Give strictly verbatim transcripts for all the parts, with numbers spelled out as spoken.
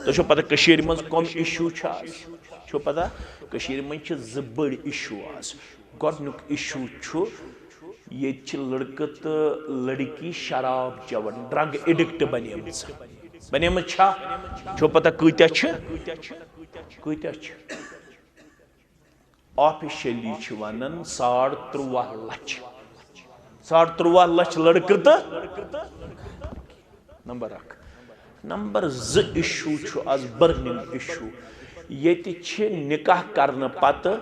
تۄہہِ چھو پتہ کٔشیٖرِ منٛز کم ایشوٗ چھِ آز؟ چھو پتہ، کٔشیٖرِ منٛز چھِ زٕ بٔڑۍ ایشوٗ آز۔ گۄڈٕنیُک ایشوٗ چھُ، ییٚتہِ چھِ لڑکہٕ تہٕ لڑکی شراب چٮ۪وان، ڈرگ ایڈکٹ بنیمٕژ۔ بنیمٕژ چھا؟ چھو پتہ کۭتیاہ چھِ؟ کۭتیاہ چھِ؟ آفیشلی چھِ ونان ساڑ ترٛواہ لچھ۔ ساڑ ترٛواہ لچھ لڑکہٕ تہٕ نمبر اکھ۔ نمبر زٕ ایشوٗ چھُ آز، برننگ ایشوٗ۔ ییٚتہِ چھِ نکاح کرنہٕ پتہٕ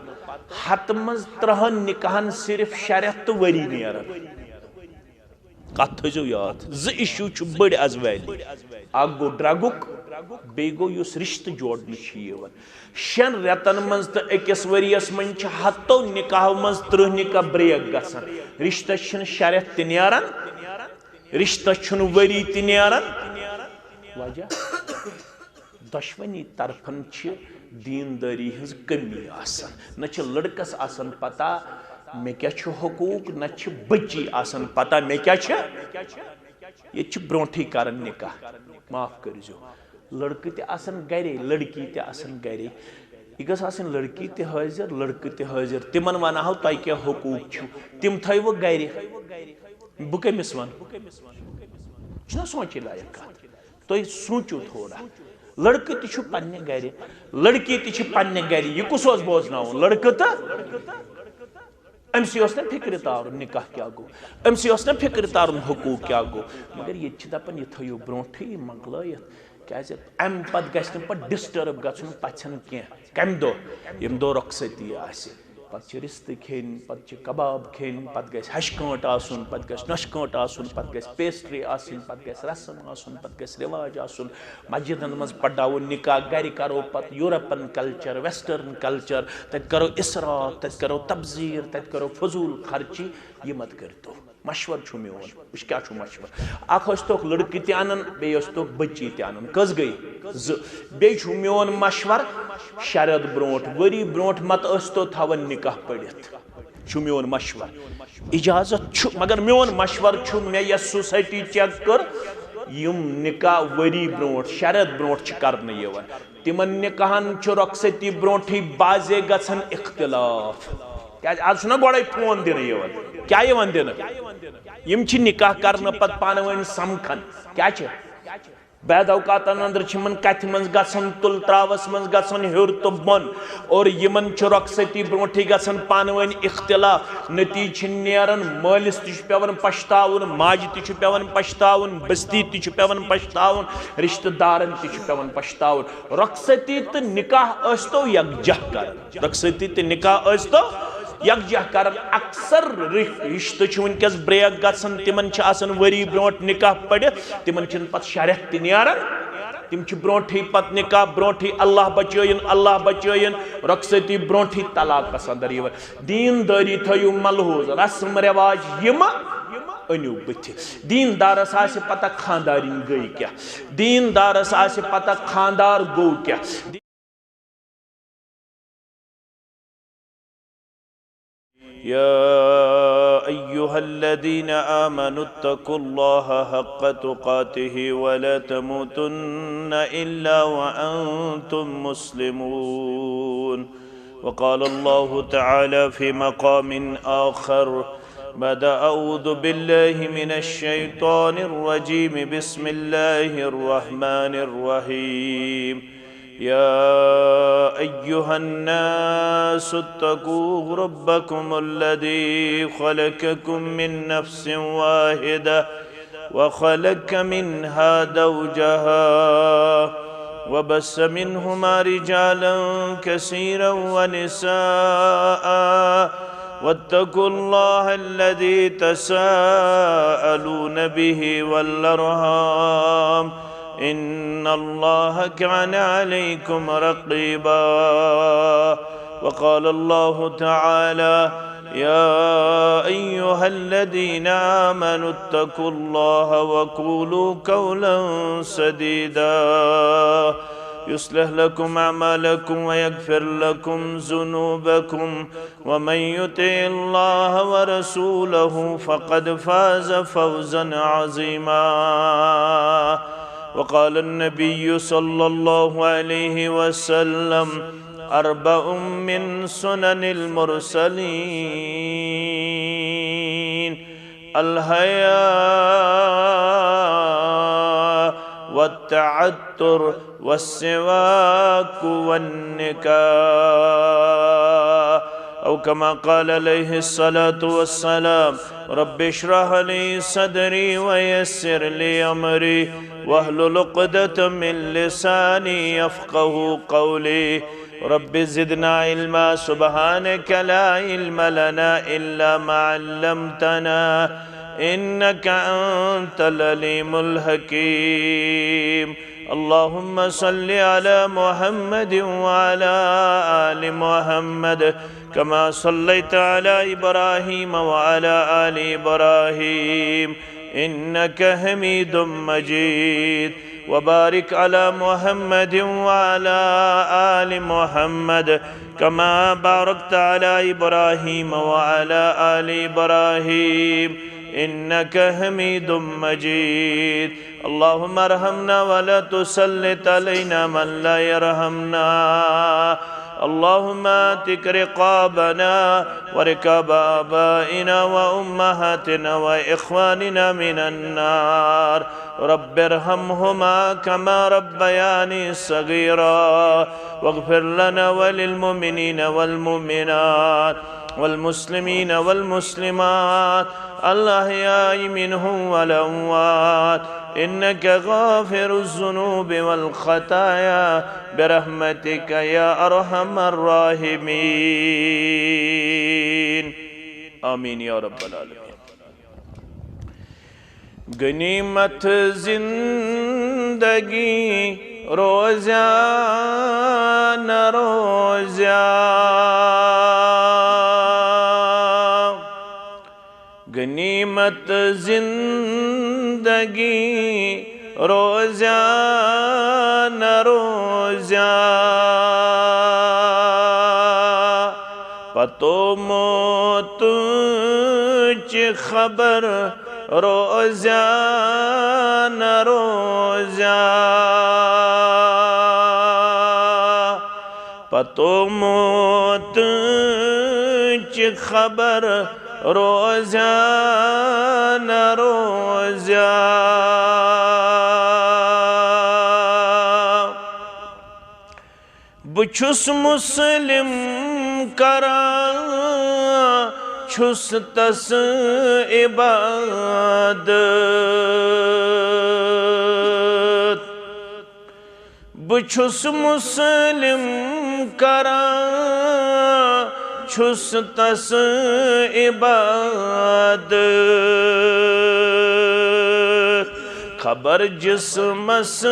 ہتہٕ منٛز ترٛہن نکاحن صرف شےٚ رٮ۪تھ تہٕ ؤری نیران۔ کتھ تھٲیزیو یاد، زٕ ایشوٗ چھِ بٔڑۍ از ویلی۔ اکھ گوٚو ڈرگُک، بیٚیہِ گوٚو یُس رشتہٕ جوڑنہٕ چھِ یِوان۔ شٮ۪ن رٮ۪تن منٛز تہٕ أکِس ؤرِیس منٛز چھِ ہتو نکاحو منٛز ترٕٛہ نکاح بریک گژھان۔ رشتس چھِنہٕ شےٚ رٮ۪تھ تہِ نیران، رشتس چھُنہٕ ؤری تہِ نیران۔ وجہ؟ دۄشوٕنی طرفن چھِ دیندٲری ہٕنٛز کمی آسان۔ نہ چھِ لڑکس آسان پتہ مےٚ کیٛاہ چھُ حقوٗق، نہ چھِ بچی آسان پتہ مےٚ کیٛاہ چھِ۔ ییٚتہِ چھِ برونٹھٕے کران نکاح، معاف کٔرزیو۔ لڑکہٕ تہِ آسان گرے، لڑکی تہِ آسان گرے۔ یہِ گٔژھ آسٕنۍ لڑکی تہِ حٲضِر، لڑکہٕ تہِ حٲضِر۔ تِمن ونہو تۄہہِ کیٛاہ حقوٗق چھِو، تِم تھٲیوٕ گرِ۔ بہٕ کٔمِس ونہٕ؟ چھُنہ سونچہِ لایق کتھ؟ تُہۍ سوٗنٛچِو تھوڑا۔ لڑکہٕ تہِ چھُ پننہِ گرِ، لڑکی تہِ چھِ پننہِ گرِ، یہِ کُس اوس بوزناوُن؟ لڑکہٕ تہٕ أمۍ سٕے اوس نہ فِکرِ تارُن نکاح کیٛاہ گوٚو، أمۍ سٕے اوس نہ فِکرِ تارُن حقوٗق کیٛاہ گوٚو۔ مگر ییٚتہِ چھِ دپان یہِ تھٲیِو برونٛٹھٕے، یہِ مۄکلٲیِتھ، کیٛازِ اَمہِ پتہٕ گژھِ نہٕ پتہٕ ڈسٹرب گژھُن پژھٮ۪ن کینٛہہ۔ کمہِ دۄہ؟ ییٚمہِ دۄہ رۄخصتی آسہِ۔ پتہٕ چھِ رِستہٕ کھیٚنۍ، پتہٕ چھِ کباب کھیٚنۍ، پتہٕ گژھِ ہشہِ کٲنٛٹہٕ آسُن، پتہٕ گژھِ نۄشہِ کٲنٛٹہٕ آسُن، پتہٕ گژھِ پیسٹری آسٕنۍ، پتہٕ گژھِ رسم آسُن، پتہٕ گژھِ رِواج آسُن۔ مسجدن منٛز پرناوو نکاح، گرِ کرو پتہٕ یورپن کلچر، ویسٹرن کلچر، تتہِ کرو اسراف، تتہِ کرو تبذیر، تتہِ کرو فضول خرچی۔ یہِ مت کٔرتو۔ مشورٕ چھُ میون، وٕچھ کیٛاہ چھُ مشورٕ۔ اکھ ٲسۍ توکھ لڑکہٕ تہِ انان، بیٚیہِ ٲسۍ توکھ بچی تہِ انان۔ کٔژ گٔے؟ زٕ۔ بیٚیہِ چھُ میون مشورٕ، شےٚ رٮ۪تھ برونٛٹھ، ؤری برونٛٹھ مت ٲسۍ تو تھاوان نکاح پٔرِتھ۔ چھُ میون مشورٕ۔ اجازت چھُ، مگر میون مشورٕ چھُ، مےٚ یۄس سوسایٹی چیک کٔر، یِم نکاح ؤری برونٛٹھ، شےٚ رٮ۪تھ برونٛٹھ چھِ کرنہٕ یِوان۔ تِمن نکاحن چھُ رۄخصتی برونٹھٕے بعضے گژھان اختلاف۔ کیازِ آز چھُنہ گۄڈے فون دِنہٕ یِوان۔ کیٛاہ یِوان دِنہٕ؟ یِم چھِ نکاح کرنہٕ پتہٕ پانہٕ ؤنۍ سمکھان۔ کیٛاہ چھِ؟ بعض اوقاتن اندر چھِ یِمن کتھِ منٛز گژھان، تُل تراوس منٛز گژھان ہیوٚر تہٕ بۄن، اور یِمن چھُ رۄخصتی برونٹھٕے گژھان پانہٕ ؤنۍ اختلاف۔ نتیجہٕ چھِ نیران، مٲلِس تہِ چھُ پٮ۪وان پشتاوُن، ماجہِ تہِ چھُ پٮ۪وان پشتاوُن، بستی تہِ چھُ پٮ۪وان پشتاوُن، رشتہٕ دارن تہِ چھُ پٮ۪وان پشتاوُن۔ رۄخصتی تہٕ نکاح ٲسۍ تو یکجاہ کران۔ رۄخصتی تہٕ نکاح ٲسۍ تو یکجاہ کران۔ اکثر رِ-، رشتہٕ چھِ وٕنکیٚس بریک گژھان، تِمن چھِ آسان ؤری برونٛٹھ نکاح پٔرِتھ، تِمن چھِنہٕ پتہٕ شےٚ رٮ۪تھ تہِ نیران۔ تِم چھِ برونٛٹھٕے پتہٕ نکاح برونٛٹھٕے، اللہ بچٲیِن، اللہ بچٲیِن، رۄخصتی برونٛٹھٕے طلاقس اندر یِوان۔ دیندٲری تھٲیِو ملحوظ، رسم رواج یِم أنِو بٕتھِ۔ دیندارس آسہِ پتہ خاندارِنۍ گٔے کیٛاہ، دیندارس آسہِ پتہ خاندار گوٚو کیٛاہ۔ يا أيها الذين آمنوا اتقوا الله حق تقاته ولا تموتن إلا وأنتم مسلمون. وقال الله تعالى في مقام آخر بعد أعوذ بالله من الشيطان الرجيم، بسم الله الرحمن الرحيم. يا أيها الناس اتقوا ربكم الذي خلقكم من نفس واحدة وخلق منها زوجها وبث منهما رجالا كثيرا ونساء واتقوا الله الذي تساءلون به والأرحام إن الله كان عليكم رقيبا. وقال الله تعالى: يا أيها الذين آمنوا اتقوا الله وقولوا قولا سديدا يصلح لكم أعمالكم ويغفر لكم ذنوبكم ومن يطع الله ورسوله فقد فاز فوزا عظيما. وقال النبي صلى الله عليه وسلم: أربع من سنن المرسلين: الحياء والتعطر والسواك والنكاح، أو كما قال عليه الصلاة والسلام: رب اشرح لي صدري ويسر لي أمري واحلل عقدة من لساني يفقه قولي. رب زدنا علما، سبحانك لا علم لنا إلا ما علمتنا، إنك أنت العليم الحكيم. اللهم صل على محمد وعلى آل محمد كما صليت على إبراهيم وعلى آل إبراهيم إنك حميد مجيد. وبارك على محمد وعلى آل محمد كما باركت على إبراهيم وعلى آل إبراهيم إنك حميد مجيد. اللهم ارحمنا ولا تسلط علينا من لا يرحمنا. اللهم اعتق رقابنا ورقاب آبائنا وأمهاتنا وإخواننا من النار. رب ارحمهما كما ربياني صغيرا. واغفر لنا وللمؤمنين والمؤمنات والمسلمين والمسلمات الأحياء منهم والأموات إنك غافر الذنوب والخطايا برحمتك يا أرحم الراحمين. آمين يا رب العالمين. غنیمت زندگی روزیا نہ روزیا، غنیمت زندگی روزیا نہ روزیا، پتو موتچ خبر روزیا نہ روزیا، پتو موتچ خبر روزیا نہ روزیا۔ بہٕ چھُس مسلم کران، چھُس تس عبادت۔ بہٕ چھُس مسلم کران، چھُس تس عبادت۔ خبر جسمس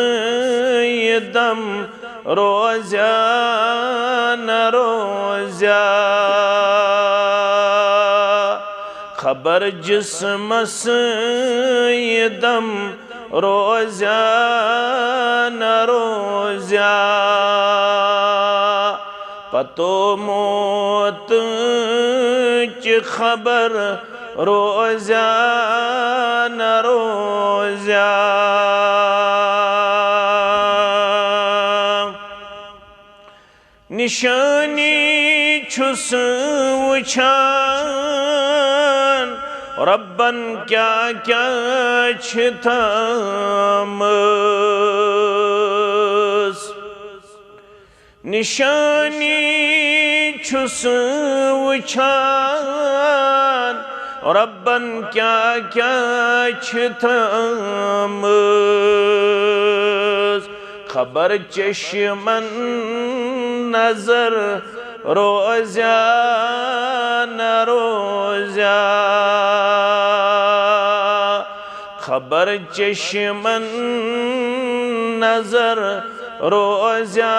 یہِ دم روزیا نہ روزیا، خبر جسمس یہِ دم روزیا نہ روزیا، پتو موتچ خبر روزیا نہ روزیا۔ نشانی چھُس وُچھان ربن کیٛاہ کیٛاہ چھِ تھٲمٕژ۔ نشانی چھُس وُچھان ربن کیٛاہ کیٛاہ چھِ تھٲمٕژ۔ خبر چشمن نظر روزیا نہ روزیا، خبر چشمن نظر روزیا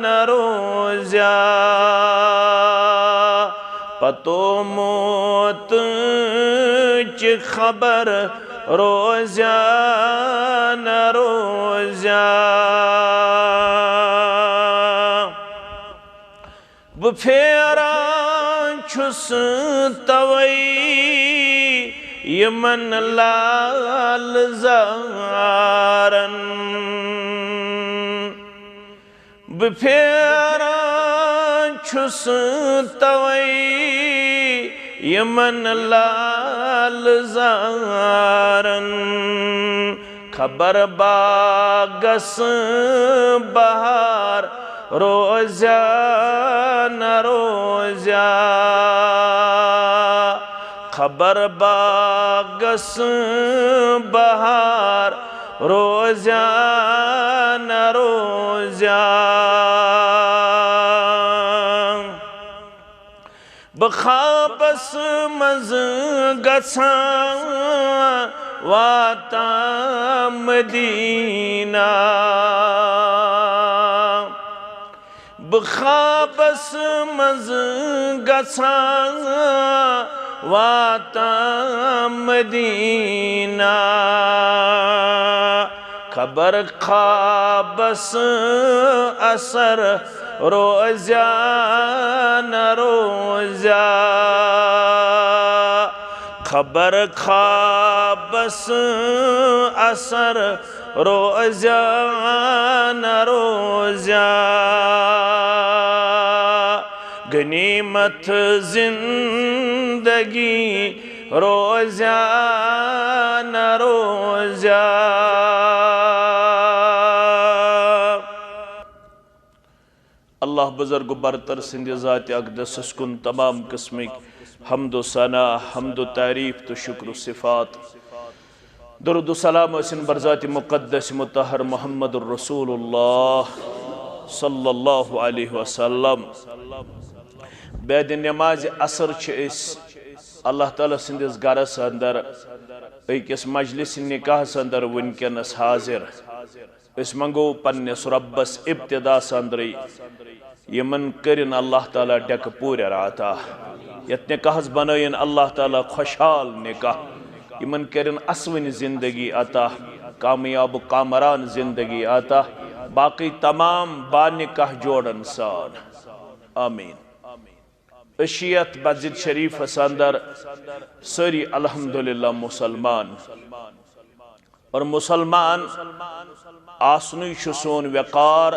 نہ روزیا، پتو موتچ خبر روزیا نہ روزیا۔ بہٕ پھیران چھُس توے یِمن لال زارن۔ بہٕ پھیران چھُس توے یِمن لال زارن۔ خبر باغس بہار روزیا نہ روزیا۔ خبر باغس بہار روزیا نہ روزیا۔ بہٕ خوابس منٛز گژھان واتان مدینہ۔ بہٕ خوابس منٛز گژھان واتان مدینہ۔ خبر خوابس اثر روزیا نہ روزیا۔ خبر خوابس اثر روزیا نہ روزیا۔ غنیمت زندگی روزیا نہ روزیا۔ اللہ بزرگ و برتر سٕنٛدِ ذاتِ اقدسس کُن تمام قٕسمٕکۍ حمد و ثنا، حمد و تعریف تہٕ شکر و صفات۔ درود و سلام ٲسِن بر ذاتِ مقدس مطہر محمد الرسول اللہ صلی اللہ علیہ وسلم۔ بعد نمازِ عصر چھِ أسۍ اللہ تعالیٰ سٕنٛدِس گرس اندر، أکِس مجلس نکاحس اندر وٕنکیٚنس حاضر۔ أسۍ منٛگو پننِس رۄبس ابتدا سندرٕے یِمن کٔرِن اللہ تعالیٰ ڈیکہٕ پوٗرٮ۪ر عطا، یتھ نکاحس بنٲیِن اللہ تعالیٰ خۄشحال نکاح، یِمن کٔرِن اسوٕنۍ زندگی عطا، کامیاب و کامران زندگی عطا، باقٕے تمام با نکاح جوڑن سان۔ آمین۔ أسۍ چھِ یتھ مسجد شریفس اندر سٲری الحمدللہ مسلمان۔ اور مسلمان آسنُے چھُ سون وقار،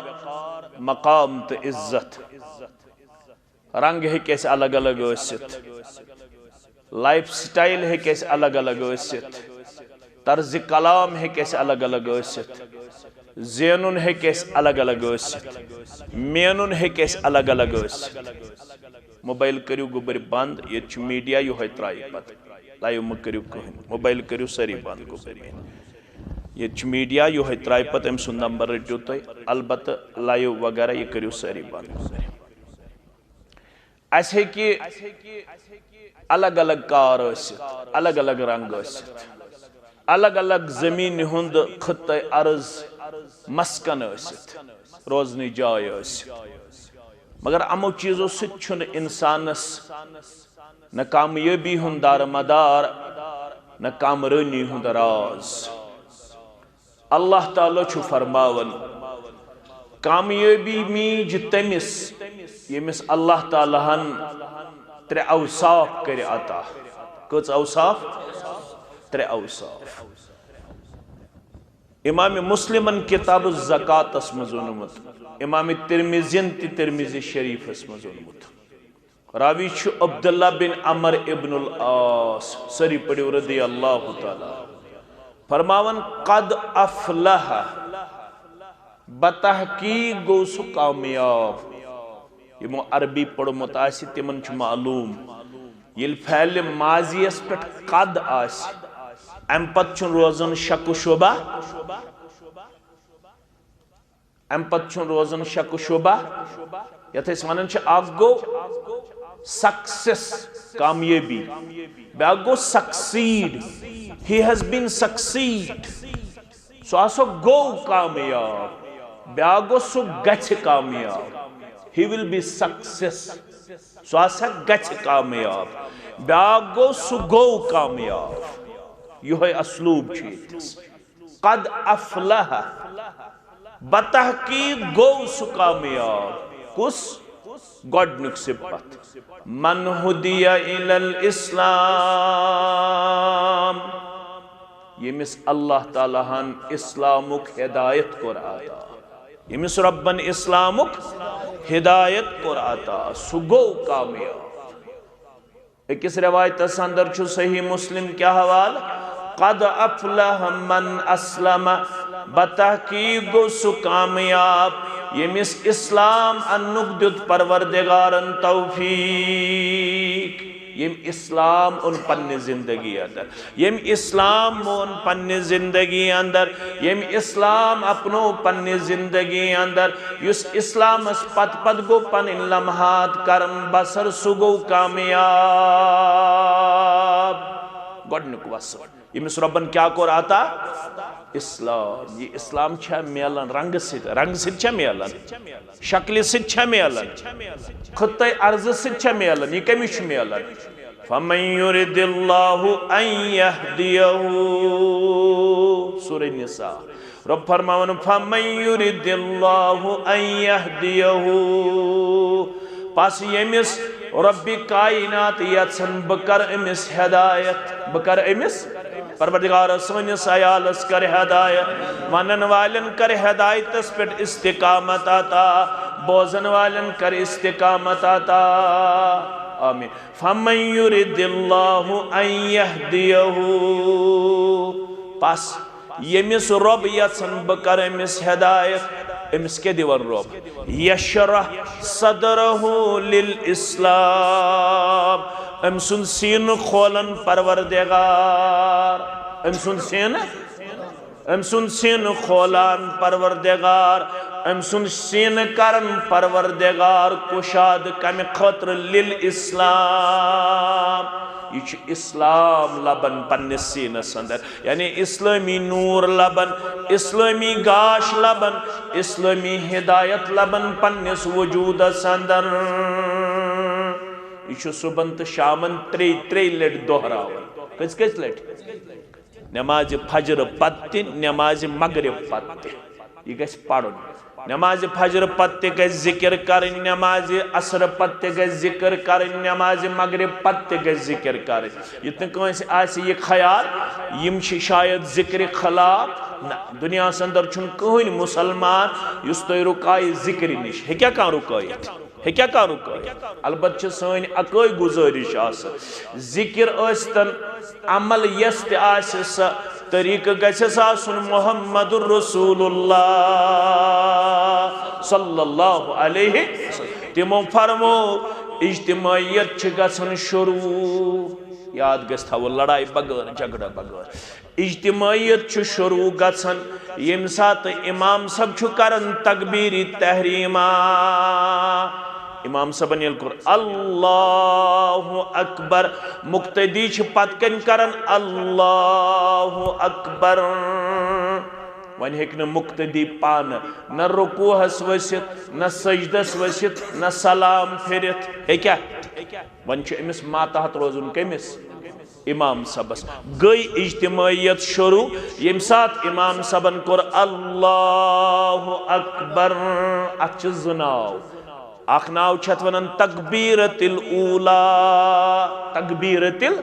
مقام تہٕ عزت۔ رنگ ہیٚکہِ اَسہِ الگ الگ ٲسِتھ، لائف سٹائل ہیٚکہِ اَسہِ الگ الگ ٲسِتھ، طرزِ کلام ہیٚکہِ اَسہِ الگ الگ ٲسِتھ، زینُن ہیٚکہِ اَسہِ الگ الگ ٲسِتھ، مینُن ہیٚکہِ اَسہِ الگ الگ ٲسِتھ۔ موبائل کٔرِو گوٚبٕرۍ بنٛد، ییٚتہِ چھُ میڈیا، یِہوٚے ترٛایہِ پتہٕ۔ لایِو مہ کٔرِو کٕہٕنۍ، موبائل کٔرِو سٲری بنٛد گوٚبٕرۍ۔ ییٚتہِ چھُ میڈیا، یِہوٚے ترٛایہِ پتہٕ، أمۍ سُنٛد نمبر رٔٹِو تُہۍ۔ البتہ لایِو وغیرہ یہِ کٔرِو سٲری بنٛد گوٚبٕرۍ۔ اَسہِ ہیٚکہِ الگ الگ کار ٲسِتھ، الگ الگ رنٛگ ٲسِتھ، الگ الگ زٔمیٖنہِ ہُنٛد خطہ ارض مسکن ٲسِتھ، روزنٕچ جاے ٲسِتھ۔ مگر یِمو چیٖزو سۭتۍ چھُنہٕ اِنسانَس نہ کامیٲبی ہُنٛد دارمدار، نہ کامرٲنی ہُنٛد راز۔ اللہ تعالیٰ چھُ فرماوان، کامیٲبی میٖج تٔمِس، ییٚمِس اللہ تعالیٰ ہن ترٛےٚ اوصاف کٔرِ عطا۔ کٔژ اوصاف؟ ترٛےٚ اوصاف۔ امام مسلمن کتاب الزکاتس منٛز اوٚنمُت، امام ترمذین تہِ ترمذی شریفس منٛز اوٚنمُت۔ راوی چھُ عبداللہ بن عمر ابن العاص، سٲری پٔرِو رضی اللہ تعالیٰ۔ فرماوان، قد افلح، بتحقیق گوٚو سُہ کامیاب۔ یِمو عربی پوٚرمُت آسہِ، تِمن چھُ معلوم، ییٚلہِ فعلِ ماضیَس پٮ۪ٹھ قد آسہِ، اَمہِ پتہٕ چھُنہٕ روزان شک و شبہ۔ اَمہِ پتہٕ چھُنہٕ روزان شک و شبہ۔ یَتھ أسۍ وَنان چھِ، اَکھ گوٚو سکسیس، کامیٲبی، بیٛاکھ گوٚو سکسیٖڈ۔ He has been succeed۔ سُہ ہسا گوٚو کامیاب۔ بیٛاکھ گوٚو سُہ گژھِ کامیاب۔ He will be success۔ سُہ ہسا گژھِ کامیاب۔ بیٛاکھ گوٚو سُہ گوٚو کامیاب۔ یِہوٚے اسلوب چھُ ییٚتِس۔ قد افلح، بتحقیق گوٚو سُہ کامیاب۔ کُس؟ گۄڈٕنیُک صفت، من ہدی الی الاسلام۔ ییٚمِس اللہ تعالیٰ ہن اسلامُک ہدایت کوٚر عطا، ییٚمِس رۄبن اسلامُک ہدایت کوٚر عطا، سُہ گوٚو کامیاب۔ أکِس رِوایتس اندر چھُ صحیح مسلم کہِ حوالہٕ، "قد افلح من اسلم"، بتحقیق گوٚو سُہ کامیاب، ییٚمِس اسلام اننُک دیُت پروردگارن توفیق، ییٚمۍ اسلام اوٚن پننہِ زندگی اندر، ییٚمۍ اسلام مون پننہِ زندگی اندر، ییٚمۍ اسلام اپنو پننہِ زندگی اندر، یُس اسلامس پتہٕ پتہٕ گوٚو پنٕنۍ لمحات کرن بسر، سُہ گوٚو کامیاب۔ گۄڈنیُک وصف، ییٚمِس رۄبن کیٛاہ کوٚر عطا؟ اسلام۔ یہِ اسلام چھا میلان رنگہٕ سۭتۍ؟ رنگہٕ سۭتۍ چھا میلان؟ شکلہِ سۭتۍ چھا میلان؟ خطے ارضہٕ سۭتۍ چھا میلان؟ یہِ کٔمِس چھُ میلان؟ فمن یرد اللہ ان یہدیہ۔ سورہ نساء۔ رۄب فرماوان، فمن یرد اللہ ان یہدیہ۔ پس ییٚمِس رۄبِ کائنات یژھن بہٕ کرٕ أمِس ہدایت، بہٕ کرٕ أمِس، پروردگار سٲنِس عیالس کر ہدایت، ونن والٮ۪ن کر ہدایتس پٮ۪ٹھ استقامت عطا، بوزن والٮ۪ن کر استقامت عطا۔ آمین۔ فمن یرد اللہ ان یہدیہ۔ پس ییٚمِس رۄب یژھن بہٕ کرٕ أمِس ہدایت، أمِس کیٛاہ دِوان رۄب؟ یشرح صدرہ للاسلام۔ أمۍ سُنٛد سیٖنہٕ کھولن پروردگار، أمۍ سُنٛد سیٖنہٕ أمۍ سُنٛد سیٖنہٕ کھولان پروردگار، أمۍ سُنٛد سیٖنہٕ کرن پروردگار کُشاد کمہِ خٲطرٕ؟ للاسلام۔ یہِ چھُ اسلام لبن پننِس سیٖنس اندر، یعنی اسلٲمی نوٗر لبن، اسلٲمی گاش لبن، اسلٲمی ہدایت لبن پننِس وجوٗدس اندر۔ یہِ چھُ صُبحن تہٕ شامن ترٛیٚیہِ ترٛیٚیہِ لٹہِ دۄہراوان۔ کٔژِ کٔژِ لٹہِ؟ نمازِ فجر پتہٕ تہِ، نمازِ مغرب پتہٕ تہِ۔ یہِ گژھِ پرُن۔ نمازِ فجر پتہٕ تہِ گژھِ ذکر کرٕنۍ، نمازِ عصر پتہٕ تہِ گژھِ ذکر کرٕنۍ، نمازِ مغرب پتہٕ تہِ گژھِ ذکر کرٕنۍ۔ یُتھ نہٕ کٲنٛسہِ آسہِ یہِ خیال، یِم چھِ شاید ذکرِ خلاف۔ نہ، دُنیاہس اندر چھُنہٕ کٕہٕنۍ مُسلمان یُس تۄہہِ رُکایہِ ذکرِ نِش۔ ہیٚکیٛاہ کانٛہہ رُکٲیِتھ؟ ہیٚکیٛاہ کانٛہہ رُکٲیِتھ؟ البتہ چھِ سٲنۍ اکٲے گُزٲرِش آسان، ذِکِر ٲسۍتن، عمل یۄس تہِ آسہِ سۄ، طریٖقہٕ گژھٮ۪س آسُن محمد رسول اللہ صلی اللہ علیہ وسلم۔ تِمو فرموو، اجتماعیت چھِ گژھان شروٗع، یاد گژھِ تھاوُن، لڑایہِ بغٲر، جھگڑٕ بغٲر۔ اجتماعیت چھُ شروع گژھان ییٚمہِ ساتہٕ امام صٲب چھُ کران تکبیرِ تحریمہ۔ امام صٲبن ییٚلہِ کوٚر اللہ اکبر، مقتدی چھِ پتہٕ کنۍ کران اللہ اکبر۔ وۄنۍ ہیٚکہِ نہٕ مقتدی پانہٕ نہ رکوعس ؤسِتھ، نہ سجدس ؤسِتھ، نہ سلام پھِرِتھ۔ ہیٚکیٛاہ؟ وۄنۍ چھُ أمِس ماتحت روزُن کٔمِس؟ امام صٲبس۔ گٔے اجتماعیت شروع، ییٚمہِ ساتہٕ امام صٲبن کوٚر اللہ اکبر۔ اتھ چھِ زٕ ناو، اکھ ناو چھِ اتھ ونان تکبیرۃ الاولیٰ، تکبیرۃ ال-،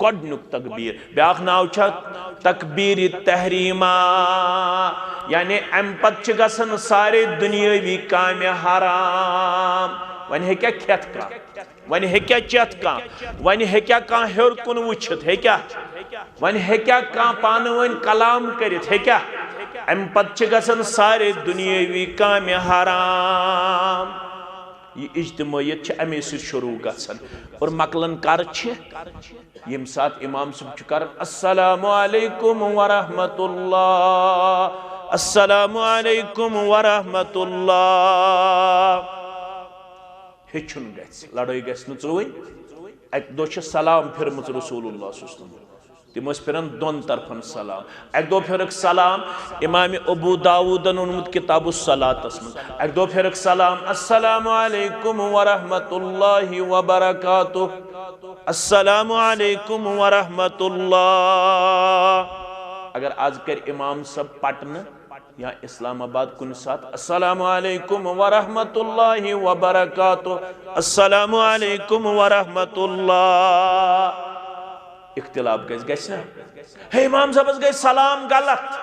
گۄڈنیُک تکبیر، بیاکھ ناو چھِ اتھ تکبیرِ تحریمہ، یعنی امہِ پتہٕ چھِ گژھان سارے دُنیٲوی کامہِ حرام۔ وۄنۍ ہیٚکیٛاہ کھٮ۪تھ کانٛہہ؟ وۄنۍ ہیٚکیٛاہ چٮ۪تھ کانٛہہ؟ وۄنۍ ہیٚکیٛاہ کانٛہہ ہیوٚر کُن وٕچھِتھ؟ ہیٚکیٛاہ؟ وۄنۍ ہیٚکیٛاہ کانٛہہ پانہٕ ؤنۍ کلام کٔرِتھ؟ ہیٚکیٛاہ؟ اَمہِ پتہٕ چھِ گژھان سارے دُنیٲوی کامہِ حرام۔ یہِ اجتماعیت چھِ اَمے سۭتۍ شروٗع گژھان۔ اور مۄکلان کر چھِ؟ ییٚمہِ ساتہٕ امام صٲب چھُ کران، "السلام علیکم ورحمۃ اللہ، السلام علیکم ورحمۃ اللہ۔" ہیٚچھُن گژھِ، لڑٲے گژھِ نہٕ ژوٗنٛۍ۔ اَکہِ دۄہ چھِ سلام پھِرمٕژ رسول اللہ صلی اللہ علیہ وسلم۔ تِم ٲسۍ پھِران دۄن طرفن سلام۔ اَکہِ دۄہ پھِرٕکھ سلام، امام ابو داوودن اوٚنمُت کتاب الصلاتس منٛز۔ اَکہِ دۄہ پھِرٕکھ سلام، "السلام علیکم ورحمۃ اللہ وبرکاتہ، السلام علیکم ورحمۃ اللہ۔" اگر آز کرِ امام صٲب پٹنہٕ یا اسلام آباد کُنہِ ساتہٕ، "السلام علیکم ورحمۃ اللہ وبرکاتہ، السلام علیکم ورحمۃ اللہ۔" اختلاف گژھِ، گژھِ نا؟ ہے، امام صٲبس گٔے سلام غلط۔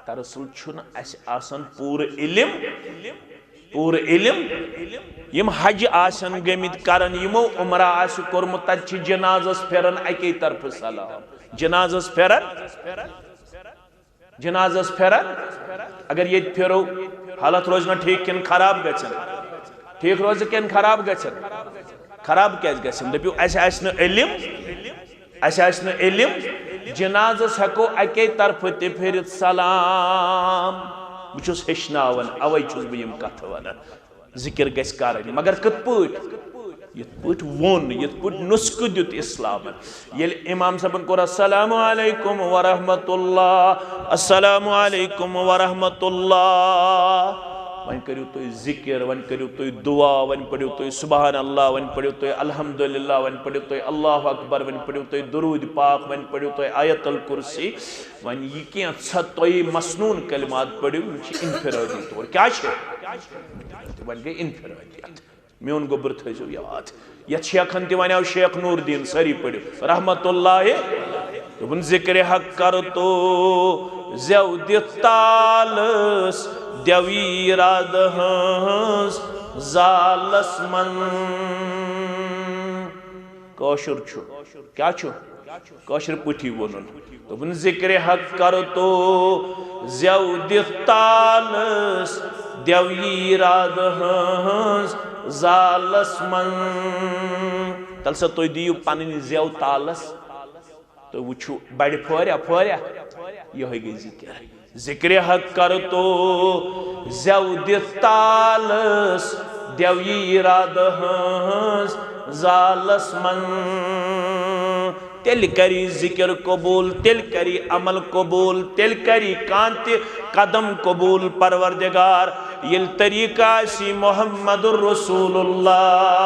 دراصل چھُنہٕ اسہِ آسان پوٗرٕ علم، پوٗرٕ علم۔ یِم حج آسن گٔمٕتۍ کران، یِمو عمرہ آسہِ کوٚرمُت، تتہِ چھِ جنازس پھِران اَکے طرفہٕ سلام۔ جنازس پھِران، جنازس پھِران۔ اگر ییٚتہِ پھِرو، حالت روزِ نا ٹھیٖک کِنہٕ خراب گژھن؟ ٹھیٖک روزِ کِنہٕ خراب گژھن؟ خراب کیازِ گژھن؟ دٔپِو، اسہِ آسہِ نہٕ علم، اسہِ آسہِ نہٕ علم، جنازس ہٮ۪کو اَکے طرفہٕ تہِ پھِرِتھ سلام۔ بہٕ چھُس ہیٚچھناوان، اوے چھُس بہٕ یِم کتھٕ ونان۔ ذکر گژھِ کرٕنۍ، مگر کِتھ پٲٹھۍ؟ یِتھ پٲٹھۍ ووٚن، یِتھ پٲٹھۍ نُسخہٕ دیُت اسلامن۔ ییٚلہِ امام صٲبن کوٚر، "السلام علیکم ورحمۃ اللہ، السلام علیکم ورحمۃ اللہ"، وۄنۍ کٔرِو تُہۍ ذکر، وۄنۍ کٔرِو تُہۍ دعا، وۄنۍ پٔرِو تُہۍ سبحان اللہ، وۄنۍ پٔرِو تُہۍ الحمدللہ، وۄنۍ پٔرِو تُہۍ اللہ اکبر، وۄنۍ پٔرِو تُہۍ درود پاک، وۄنۍ پٔرِو تُہۍ آیت الکرسی۔ وۄنۍ یہِ کینٛژھا تۄہہِ مسنون کلمات پٔرِو، یِم چھِ انفرادی طور۔ کیٛاہ چھِ؟ وۄنۍ گٔے انفرادیت۔ میون گوٚبُر تھٲیزیو یاد۔ یتھ شیخن تہِ ونیو، شیخ نور الدین، سٲری پٔرِو۔ رحمت اللہ۔ دوٚپُن، "ذکر حق کر تو زیو دِتھ تالس، دیوی راد ہنز زالس من۔" کٲشُر چھُ۔ کیٛاہ چھُ؟ کٲشِر پٲٹھی ووٚنُن۔ دوٚپُن، "ذکر حق کر تو زیو دِتھ تالس، دیوی راد ہنز زالس من۔" تَلہٕ سا تُہۍ دِیِو پنٕنۍ زیو تالس، تُہۍ وٕچھِو بڑِ پھوریا پھوریا، یِہوٚے گٔے ذکر۔ ذکر حق کر تو زیو دِتھ تالس، دیوی راد ہنز زالس من۔ تیٚلہِ کری ذکر قبول، تیٚلہِ کری عمل قبول، تیٚلہِ کری کانٛہہ تہِ قدم قبول پروردگار، ییٚلہِ طریقہ آسی محمد رسول اللہ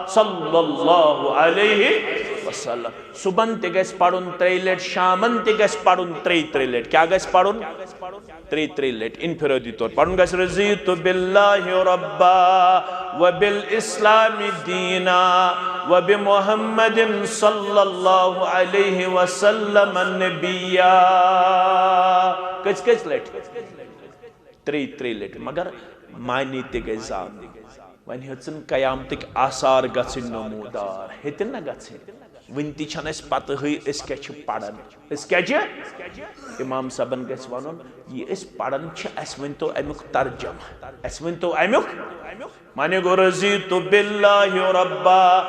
صلی اللہ علیہ وسلم۔ صبحن تہِ گژھِ پرُن ترٛیٚیہِ لٹہِ، شامن تہِ گژھِ پرُن ترٛیٚیہِ ترٛیٚیہِ لٹہِ۔ کیٛاہ گژھِ پرُن؟ ترٛیٚیہِ ترٛیٚیہِ لٹہِ انفرادی طور پرُن گژھِ، "رضیت باللہ ربا و بالاسلام دینا و بمحمد صلی اللہ علیہ وسلم نبیا۔" کٔژ کٔژ لٹہِ؟ ترٛیٚیہِ ترٛیٚیہِ لٹہِ، مگر معنی تہِ گژھِ زانُن۔ وۄنۍ ہیٚژٕن قیامتٕکۍ آثار گژھٕنۍ نمودار، ہیٚتِن نہ گژھٕنۍ؟ وٕنہِ تہِ چھَنہٕ اَسہِ پتہٕے أسۍ کیٛاہ چھِ پران۔ أسۍ کیٛاہ چھِ؟ امام صٲبن گژھِ وَنُن، یہِ أسۍ پران چھِ، اَسہِ ؤنۍتو اَمیُک ترجمہ، اَسہِ ؤنۍتو اَمیُک۔ معنی گوٚو، "رضیت باللہ ربا"،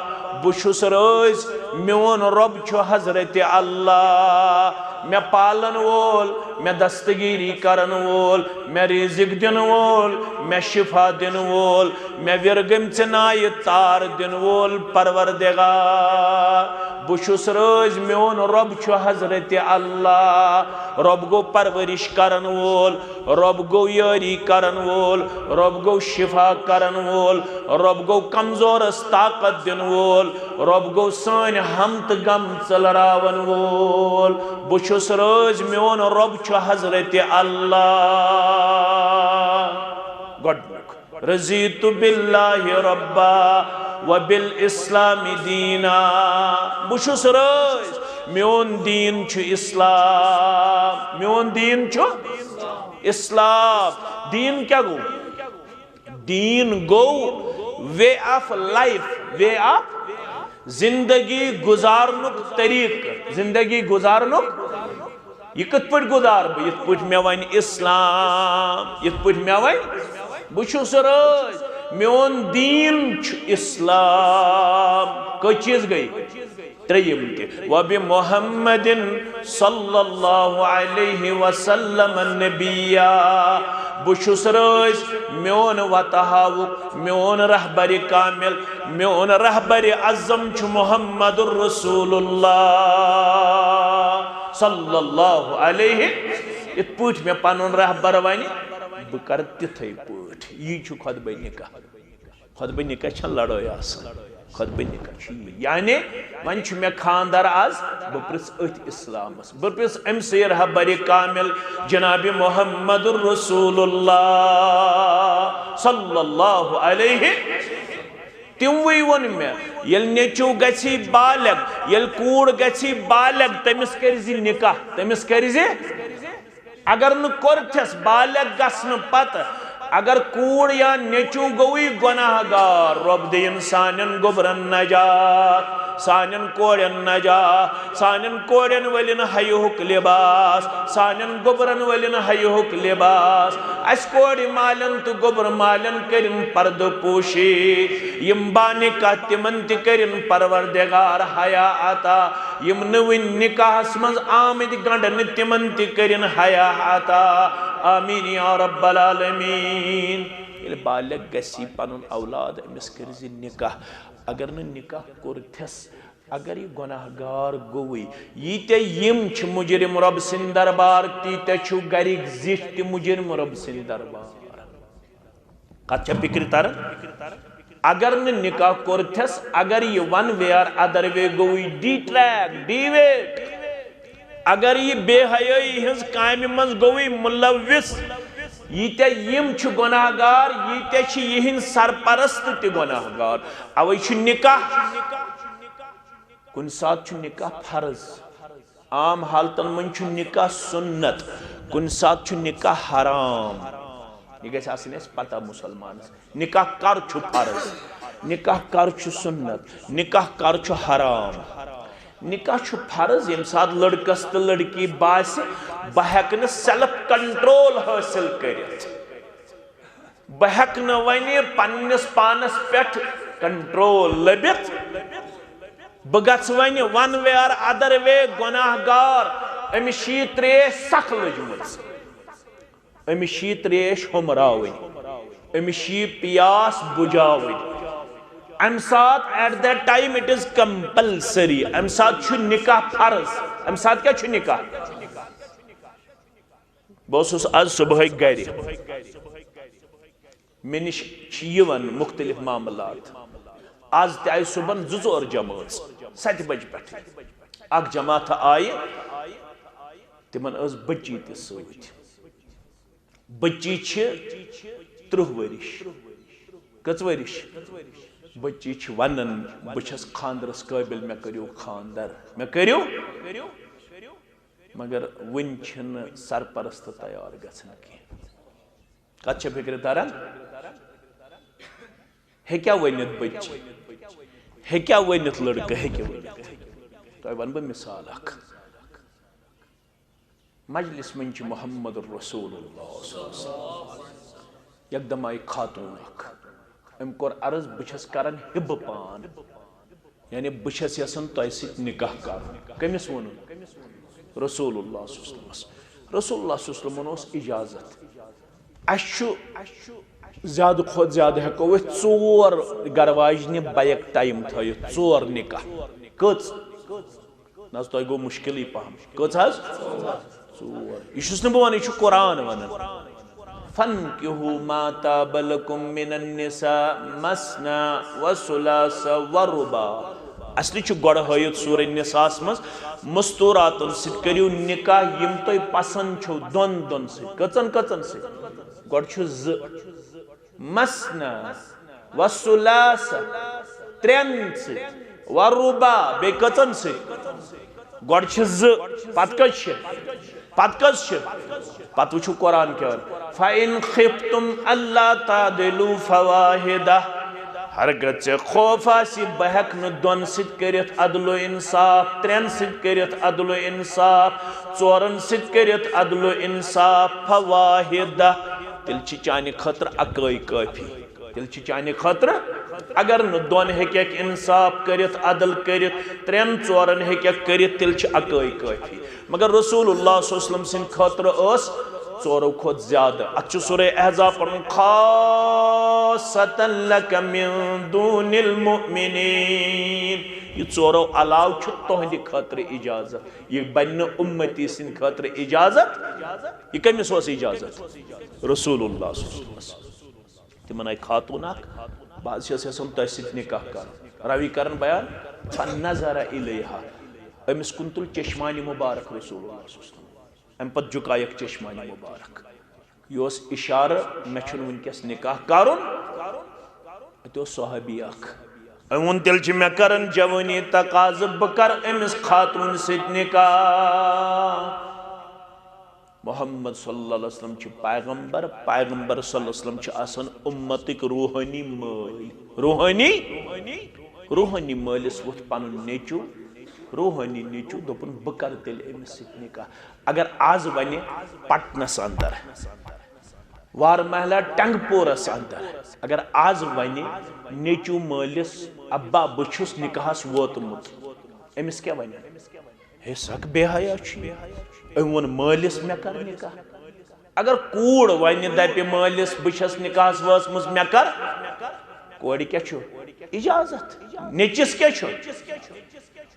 بہٕ چھُس رٲضۍ، میون رۄب چھُ حضرت اللہ، مےٚ پالن وول، مےٚ دستگیری کرن وول، مےٚ رزق دِنہٕ وول، مےٚ شفا دِنہٕ وول، مےٚ وِرگٔمژِ نایہِ تار دِنہٕ وول پروردگار۔ بہٕ چھُس رٲضۍ، میون رۄب چھُ حضرت اللہ۔ رۄب گوٚو پرورش کرن وول، رۄب گوٚو یٲری کرن وول، رۄب گوٚو شفا کرن وول، رۄب گوٚو کمزورس طاقت دِنہٕ وول، رۄب گوٚو سٲنۍ ہم تہٕ غم ژٔلراون وول۔ بہٕ چھُس رٲضۍ، میون رۄب چھُ حضرت اللہ۔ گۄڈٕنیُک، "رضیت باللہ ربا و بالاسلام دینا"۔ بہٕ چھُس رٲضۍ، میون دیٖن چھُ اسلام، میون دیٖن چھُ اسلام۔ دیٖن کیٛاہ گوٚو؟ دیٖن گوٚو way of life، way of، زندگی گُزارنُک طریٖقہٕ، زندگی گُزارنُک۔ یہِ کِتھ پٲٹھۍ گُزارٕ بہٕ؟ یِتھ پٲٹھۍ مےٚ وَنہِ اسلام، یِتھ پٲٹھۍ مےٚ وَنہِ۔ بہٕ چھُس رٲضۍ، میون دیٖن چھُ اسلام۔ کٔژ چیٖز گٔے؟ ترٛیٚیِم تہِ، "وبمحمد صلی اللہ علیہ وسلم نبیا"۔ بہٕ چھُس رٲضۍ، میون وتہٕ ہاوُک، میون رہبر کامل، میون رہبر اعظم چھُ محمد رسول اللہ صلی اللہ علیہ۔ یِتھ پٲٹھۍ مےٚ پنُن رہبر ونہِ، بہٕ کرٕ تِتھے پٲٹھۍ۔ یی چھُ خطبہ نکاح۔ خطبہ نکاح چھنہٕ لڑٲے آسان۔ خطبہ نکاح چھُ یی۔ یعنی وۄنۍ چھُ مےٚ خاندر آز، بہٕ پرژھ أتھۍ اسلامس۔ بہٕ پرژھ أمۍ سٕے رہبر کامل جناب محمد رسول اللہ صلی اللہ علیہ۔ تِموٕے ووٚن مےٚ، ییٚلہِ نیٚچو گژھی بالغ، ییٚلہِ کوٗر گژھی بالغ، تٔمِس کٔرۍ زِ نکاح، تٔمِس کٔرۍ زِ۔ اگر نہٕ کوٚرتھس بالغ گژھنہٕ پتہٕ، اگر کوٗر یا نیٚچو گوٚوٕے گۄناہ گار، رۄب دِیِن سانٮ۪ن گوٚبرن نجات، سانٮ۪ن کورٮ۪ن نجات، سانٮ۪ن کورٮ۪ن ؤلِن حیہُک لباس، سانٮ۪ن گوٚبرن ؤلِن حیہُک لباس۔ اسہِ کورِ مالٮ۪ن تہٕ گوٚبرٕ مالٮ۪ن کٔرِن پردٕ پوشی۔ یِم بانِکاہ، تِمن تہِ کٔرِن پروردگار حیا عطا۔ یِم نہٕ وُنہِ نکاحس منٛز آمٕتۍ گنڈنہٕ، تِمن تہِ کٔرِن حیا عطا۔ آمین یا رب العالمین۔ ییٚلہِ بالغ گژھِ پنُن اولاد، أمِس کٔرۍ زِ نکاح۔ اگر نہٕ نکاح کوٚرتھس، اگر یہِ گۄناہ گار گوٚوٕے، ییٖتیٛاہ یِم چھِ مُجرِم رۄب سٕنٛدۍ دربار، تیٖتیٛاہ چھِو گرِکۍ زِٹھۍ تہِ مُجرِم رۄب سٕنٛدۍ دربار۔ کتھ چھا فِکرِ تران؟ اگر نہٕ نکاح کوٚرتھس، اگر یہِ one way or other way گوٚوٕے detract، deviate، اگر یہِ بے حیٲیی ہٕنٛز کامہِ منٛز گوٚوٕے مُلوث، ییٖتیٛاہ یِم چھِ گۄناہ گار، ییٖتیٛاہ چھِ یِہِنٛدۍ سرپرست تہِ گۄناہ گار۔ اوے چھُ نکاح، کُنہِ ساتہٕ چھُ نکاح فرض، عام حالتن منٛز چھُ نکاح سُنت، کُنہِ ساتہٕ چھُ نکاح حرام۔ یہِ گژھِ آسٕنۍ اَسہِ پتہ مُسلمانس، نکاح کر چھُ فرض، نکاح کر چھُ سُنت، نکاح کر چھُ حرام۔ نکاح چھُ فرض ییٚمہِ ساتہٕ لڑکس تہٕ لڑکی باسہِ، بہٕ ہٮ۪کہٕ نہٕ self control حٲصِل کٔرِتھ، بہٕ ہٮ۪کہٕ نہٕ وۄنۍ پننِس پانس پٮ۪ٹھ control لٔبِتھ، بہٕ گژھٕ وۄنۍ one way or other way گۄناہ گار۔ أمِس چھِ یہِ ترٛیش سخ لٔجمٕژ، أمِس چھِ یہِ ترٛیش ہُمراوٕنۍ، أمِس چھِ یہِ پیاس بُجاوٕنۍ۔ اَمہِ ساتہٕ at that time it is compulsory، اَمہِ ساتہٕ چھُ نکاح فرض۔ اَمہِ ساتہٕ کیٛاہ چھُ نکاح؟ بہٕ اوسُس آز صبحٲے گرِ۔ مےٚ نِش چھِ یِوان مُختٔلِف معاملات۔ آز تہِ آیہِ صُبحن زٕ ژور جمٲژ، ستہِ بجہِ پٮ۪ٹھٕے۔ اکھ جماعت آیہِ، تِمن ٲس بٔچی تہِ سۭتۍ۔ بٔچی چھِ ترٕٛہ ؤرِش۔ کٔژ ؤرِش؟ بٔچی چھِ ونان، "بہٕ چھَس خانٛدرس قٲبِل، مےٚ کٔرِو خانٛدر، مےٚ کٔرِو۔" مگر وُنہِ چھِنہٕ سرپرست تیار گژھان کینٛہہ۔ کتھ چھےٚ فِکرِ تران؟ ہیٚکیٛاہ ؤنِتھ بٔچی؟ ہیٚکیٛاہ ؤنِتھ لڑکہٕ؟ ہیٚکہِ ؤنِتھ۔ تۄہہِ ونہٕ بہٕ مثال اکھ۔ مجلس منٛز چھُ محمد رسول اللہ صلی اللہ علیہ وسلم۔ یکدم آیہِ خاتون اکھ۔ أمۍ کوٚر عرض، "بہٕ چھَس کران حِبہٕ پان، یعنی بہٕ چھَس یژھان تۄہہِ سۭتۍ نکاح کرُن۔" کٔمِس ووٚنُن؟ رسول اللہ صلی اللہ علیہ وسلمس۔ رسول اللہ صلی اللہ علیہ وسلمن اوس اجازت۔ اَسہِ چھُ زیادٕ کھۄتہٕ زیادٕ ہٮ۪کو أسۍ ژور گرٕ واجنہِ بیک ٹایم تھٲیِتھ، ژور نکاح۔ کٔژ؟ نہ حظ، تۄہہِ گوٚو مُشکِلٕے پہم۔ کٔژ حظ؟ ژور۔ یہِ چھُس نہٕ بہٕ وَنان، یہِ چھُ قرآن وَنان۔ "فَانْكِحُوا مَا طَابَ لَكُمْ مِنَ النِّسَاءِ مَثْنَىٰ وَثُلَاثَ وَرُبَاعَ۔" اصلی چھُ گۄڈٕ ہٲیِتھ سورہ نساءَس منٛز، "مستوراتن سۭتۍ کٔرِو نکاح یِم تۄہہِ پسند چھِو، دۄن دۄن سۭتۍ۔" کٔژن کٔژن سۭتۍ؟ گۄڈٕ چھُ زٕ۔ مثنیٰ و ثلاثہ، ترٛٮ۪ن سۭتۍ، و رباع، بیٚیہِ کٔژن سۭتۍ؟ گۄڈٕ چھِ زٕ، پتہٕ کٔژ چھِ؟ پتہٕ کٔژ چھِ؟ پتہٕ وٕچھِو قرآن کیٛاہ وَنہِ۔ فَإِنْ خِفْتُمْ أَلَّا تَعْدِلُوا فَوَاحِدَةً۔ ہرگز ژےٚ خوف آسہِ بہٕ ہٮ۪کہٕ نہٕ دۄن سۭتۍ کٔرِتھ عدل و انصاف، ترٛٮ۪ن سۭتۍ کٔرِتھ عدل و انصاف، ژورن سۭتۍ کٔرِتھ عدل و انصاف، فَوَاحِدَةً، تیٚلہِ چھِ چانہِ خٲطرٕ اَکٲے کٲفی۔ تیٚلہِ چھِ چانہِ خٲطرٕ، اگر نہٕ دۄن ہیٚکٮ۪کھ انصاف کٔرِتھ، عدل کٔرِتھ، ترٛٮ۪ن ژورن ہیٚکٮ۪کھ کٔرِتھ، تیٚلہِ چھِ اَکٲے کٲفی۔ مگر رسول اللہ صلی اللہ علیہ وسلم سٕنٛدِ خٲطرٕ ٲس ژورو کھۄتہٕ زیادٕ۔ اَتھ چھُ سورہ احزاب پَرُن، خاصة لک من دون المؤمنین۔ یہِ ژورو علاوٕ چھُ تُہنٛدِ خٲطرٕ اجازت۔ یہِ بنہِ نہٕ اُمتی سٕنٛدِ خٲطرٕ اجازت۔ یہِ کٔمِس اوس اجازت؟ رسول اللہ صلی اللہ علیہ وسلم۔ تِمن آیہِ خاتوٗن اکھ، بہٕ حظ چھَس یژھان تۄہہِ سۭتۍ نکاح کرُن۔ راوی کرن بیان، فنظر الیہا، أمِس کُن تُل چشمانِ مبارک رسول اللہ صلی اللہ علیہ وسلم۔ اَمہِ پتہٕ جُکایکھ چشمانِ مبارک۔ یہِ اوس اشارٕ، مےٚ چھُنہٕ وٕنکیٚس نکاح کرُن۔ اَتہِ اوس صحابی اکھ، أمۍ ووٚن، تیٚلہِ چھِ مےٚ کران جوٲنی تقاضہٕ، بہٕ کرٕ أمِس خاتوٗن سۭتۍ نکاح۔ محمد صلی اللہ علیہ وسلم چھِ پیغمبر، پیغمبر صلی اللہ علیہ وسلم چھِ آسان اُمتٕکۍ روحٲنی مٲلۍ۔ روحٲنی، روحٲنی مٲلِس ووٚتھ پنُن نیٚچوٗ، روحٲنی نیٚچوٗ، دوٚپُن، بہٕ کرٕ تیٚلہِ أمِس سۭتۍ نکاح۔ اگر آز ونہِ پٹنس اندر، وار محلہ ٹنگ پورس اندر، اگر آز ونہِ نیٚچوٗ مٲلِس، ابا، بہٕ چھُس نکاحس ووتمُت، أمِس کیٛاہ ونن؟ ہے، سکھ بے حیا چھُ یہِ۔ أمۍ ووٚن مٲلِس، مےٚ کر نکاح۔ اگر کوٗر ونہِ، دپہِ مٲلِس، بہٕ چھَس نکاحس وٲژمٕژ، مےٚ کر، کورِ کیٛاہ چھُ؟ اجازت۔ نیٚچِس کیٛاہ چھُ؟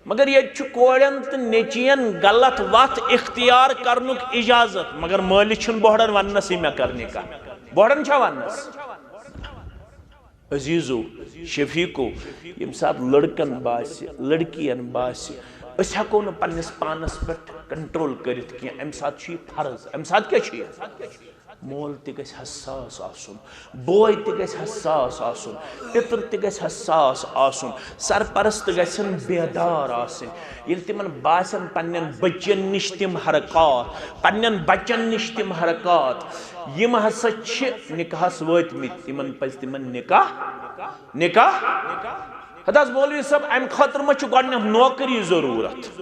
مگر ییٚتہِ چھُ کورٮ۪ن تہٕ نیٚچِیَن غلط وَتھ اختیار کرنُک اجازت، مگر مٲلِس چھُنہٕ بۄہڑن وننَسٕے، مےٚ کر نکاح۔ بۄہڑن چھا وننَس؟ عزیزو، شفیقو، ییٚمہِ ساتہٕ لڑکن باسہِ، لڑکین باسہِ، أسۍ ہٮ۪کو نہٕ پننِس پانس پٮ۪ٹھ کنٹرول کٔرِتھ کینٛہہ، امہِ ساتہٕ چھُ یہِ فرض۔ امہِ ساتہٕ کیٛاہ چھُ یہِ؟ مول تہِ گژھِ حساس آسُن، بوے تہِ گژھِ حساس آسُن، پِتُر تہِ گژھِ حساس آسُن، سرپرست گژھن بیدار آسٕنۍ۔ ییٚلہِ تِمن باسن پننٮ۪ن بچن نِش تِم حرکات، پننٮ۪ن بچن نِش تِم حرکات، یِم ہسا چھِ نکاحس وٲتمٕتۍ، تِمن پزِ تِمن نکاح، نکاح۔ ہتہٕ حظ مولوی صٲب، امہِ خٲطرٕ ما چھُ گۄڈٕنٮ۪تھ نوکری ضروٗرت؟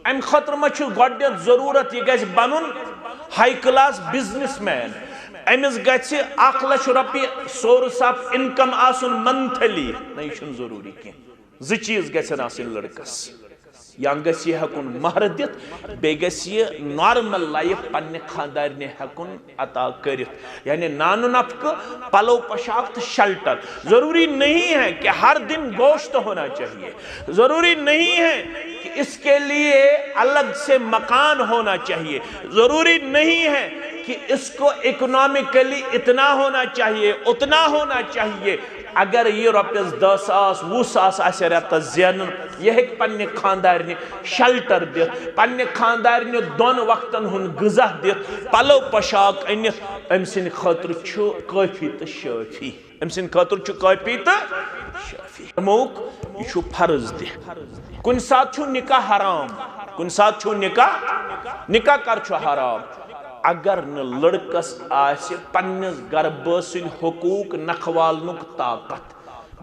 امہِ خٲطرٕ ما چھُ گۄڈٕنٮ۪تھ ضروٗرت یہِ گژھِ بنُن ہاے کلاس بزنس مین؟ أمِس گژھِ اکھ لچھ رۄپیہِ سورس آف انکم آسُن منتھلی؟ نہ، یہِ چھُنہٕ ضروٗری کینٛہہ۔ زٕ چیٖز گژھن آسٕنۍ لڑکس۔ یا گژھِ یہِ ہٮ۪کُن مہر دِتھ، بیٚیہِ گژھِ یہِ نارمل لایف پننہِ خاندارنہِ ہٮ۪کُن عطا کٔرِتھ، یعنی نان و نفقہٕ، پلو پوشاک تہٕ شلٹر۔ ضروری نہیں ہے کہ ہر دن گوشت ہونا چاہیے، ضروری نہیں ہے کہ اس کے لیے الگ سے مکان ہونا چاہیے، ضروری نہیں ہے کہ اس کو اکنامیکلی اتنا ہونا چاہیے، اتنا ہونا چاہیے۔ اگر یہِ رۄپیَس دَہ ساس، وُہ ساس آسہِ رٮ۪تَس زینان، یہِ ہیٚکہِ پننہِ خانٛدارنہِ شلٹر دِتھ، پننہِ خانٛدارنہِ دۄن وقتن ہُنٛد غذا دِتھ، پلو پوشاک أنِتھ، أمۍ سٕنٛدِ خٲطرٕ چھُ کٲفی تہٕ شٲفی۔ أمۍ سٕنٛدِ خٲطرٕ چھُ کٲفی تہٕ شٲفی۔ فرمووُکھ، یہِ چھُ فرض تہِ۔ کُنہِ ساتہٕ چھُ نکاح حرام، کُنہِ ساتہٕ چھُ نکاح، نکاح کر چھُ حرام؟ اگر نہٕ لڑکس آسہِ پننِس گربہٕ سٕنٛدۍ حقوق نکھوالنُک طاقت۔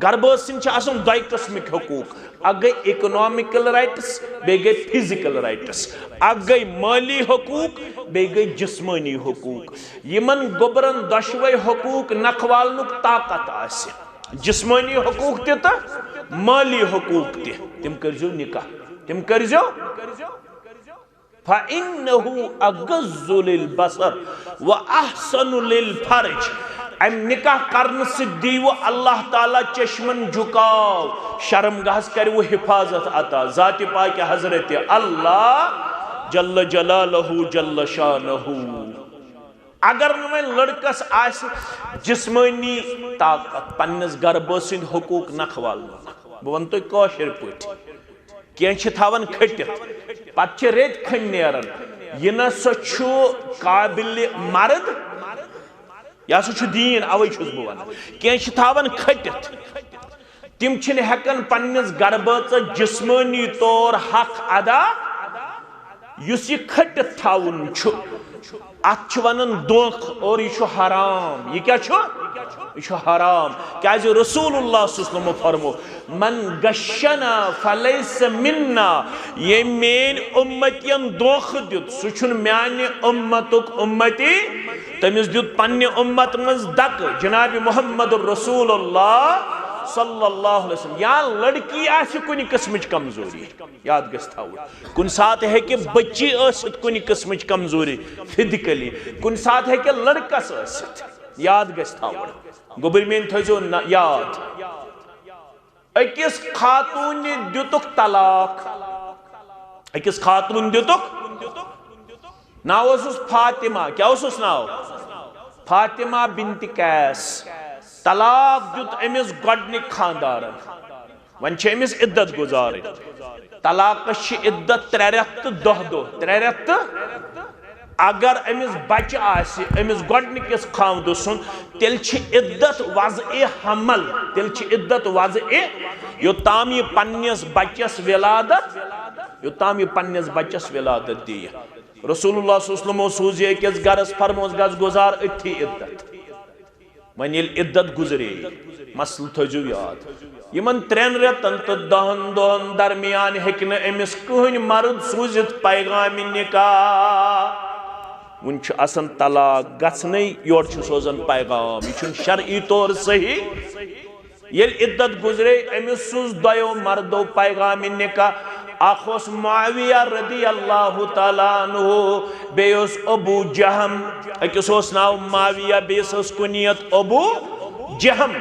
گربہٕ سٕنٛدۍ چھِ آسان دۄیہِ قٕسمٕکۍ حقوق، اکھ گٔے اکنامکل رائٹس، بیٚیہِ گٔے فزیکل رائٹس۔ اکھ گٔے مٲلی حقوق، بیٚیہِ گٔے جسمٲنی حقوق۔ یِمن گوٚبرن دۄشوے حقوق نکھوالنُک طاقت آسہِ، جسمٲنی حقوق تہِ تہٕ مٲلی حقوق تہِ، تِم کٔرزیو نکاح، تِم کٔرزیو۔ فَإِنَّهُ أَغَضُّ لِلْبَصَرِ وَأَحْسَنُ لِلْفَرْجِ۔ امہِ نکاح کرنہٕ سۭتۍ دیٖوٕ اللہ تعالیٰ چشمن جُکاو، شرمگاہس کرِوٕ حفاظت عطا۔ ذاتِ پاکہِ حضرت اللہ جل جلالہ جل شانہ۔ اگر نہٕ وۄنۍ لڑکس آسہِ جسمٲنی طاقت پننِس گربہٕ سٕنٛدۍ حقوق نکھوالنُک، بہٕ ونہٕ تۄہہِ کٲشِر پٲٹھۍ، کینٛہہ چھِ تھاوان کھٔٹِتھ، پتہٕ چھِ ریٚتۍ کھٔنٛڈۍ نیران، یہِ نہ سا چھُ قابلِ مرد، یہِ ہسا چھُ دیٖن، اوے چھُس بہٕ ونان۔ کینٛہہ چھِ تھاوان کھٔٹِتھ، تِم چھِنہٕ ہٮ۪کان پننِس گربٲژس جسمٲنی طور حق ادا، یُس یہِ کھٔٹِتھ تھاوُن چھُ، اتھ چھِ ونان دھوکہٕ، اور یہِ چھُ حرام۔ یہِ کیٛاہ چھُ؟ یہِ چھُ حرام۔ کیٛازِ رسول اللہ صلی اللہ علیہ وسلمو فرمو، "من غشنا فلیس منا"، ییٚمۍ میٲنۍ اُمتین دھوکہٕ دیُت، سُہ چھُنہٕ میانہِ اُمتُک اُمتی۔ تٔمِس دیُت پننہِ اُمت منٛز دکہٕ جناب محمد رسول اللہ صلی اللہ علیہ وسلم۔ یا لڑکی آسہِ کُنہِ قٕسمٕچ کمزوری، یاد گژھِ تھاوُن۔ کُنہِ ساتہٕ ہیٚکہِ بچی ٲسِتھ کُنہِ قٕسمٕچ کمزوری، فزیکلی، کُنہِ ساتہٕ ہیٚکہِ لڑکس ٲسِتھ، یاد گژھِ تھاوُن۔ گوٚبُر میٲنۍ، تھٲیزیو نہ-، یاد، أکِس خاتوٗنہِ دِتُکھ طلاق، أکِس خاتوٗن دِتُکھ، ناو اوسُس فاطمہ۔ کیٛاہ اوسُس ناو؟ فاطمہ بنت قیس۔ طلاق دیُت أمِس گۄڈٕنِکۍ خانٛدارن۔ وۄنۍ چھِ أمِس عدت گُزارٕنۍ۔ طلاقس چھِ عدت ترٛےٚ رٮ۪تھ تہٕ دَہ دۄہ، ترٛےٚ رٮ۪تھ تہٕ اگر أمِس بچہِ آسہِ، أمِس گۄڈٕنِکِس خاوندٕ سُنٛد، تیٚلہِ چھِ عدت وضعِ حمل، تیٚلہِ چھِ عدت وضعِ، یوٚتام یہِ پننِس بچس ولادت، یوٚتام یہِ پننِس بچس ولادت دِیہِ۔ رسول اللہ صلی اللہ علیہ وسلم سوٗز یہِ أکِس گرس، فرموس، "گژھ گُزار أتھی عدت۔" وۄنۍ ییٚلہِ عدت گُزرے، مسلہٕ تھٲیزیو یاد، یِمن ترٛٮ۪ن رٮ۪تن تہٕ دَہن دۄہن درمیان ہیٚکہِ نہٕ أمِس کٕہٕنۍ مرد سوٗزِتھ پیغامِ نکاح۔ وُنہِ چھُ آسان طلاق گژھنَے، یورٕ چھُ سوزان پیغام، یہِ چھُنہٕ شرعی طور صحیح۔ ییٚلہِ عدت گُزرے، أمِس سوٗز دۄیو مردو پیغامِ نکاح۔ اکھ اوس معاویہ رضی اللہ تعالیٰ عنہ، بیٚیہِ اوس ابو جہم۔ أکِس اوس ناو معاویہ، بیٚیِس ٲس کُنیت ابو جہم۔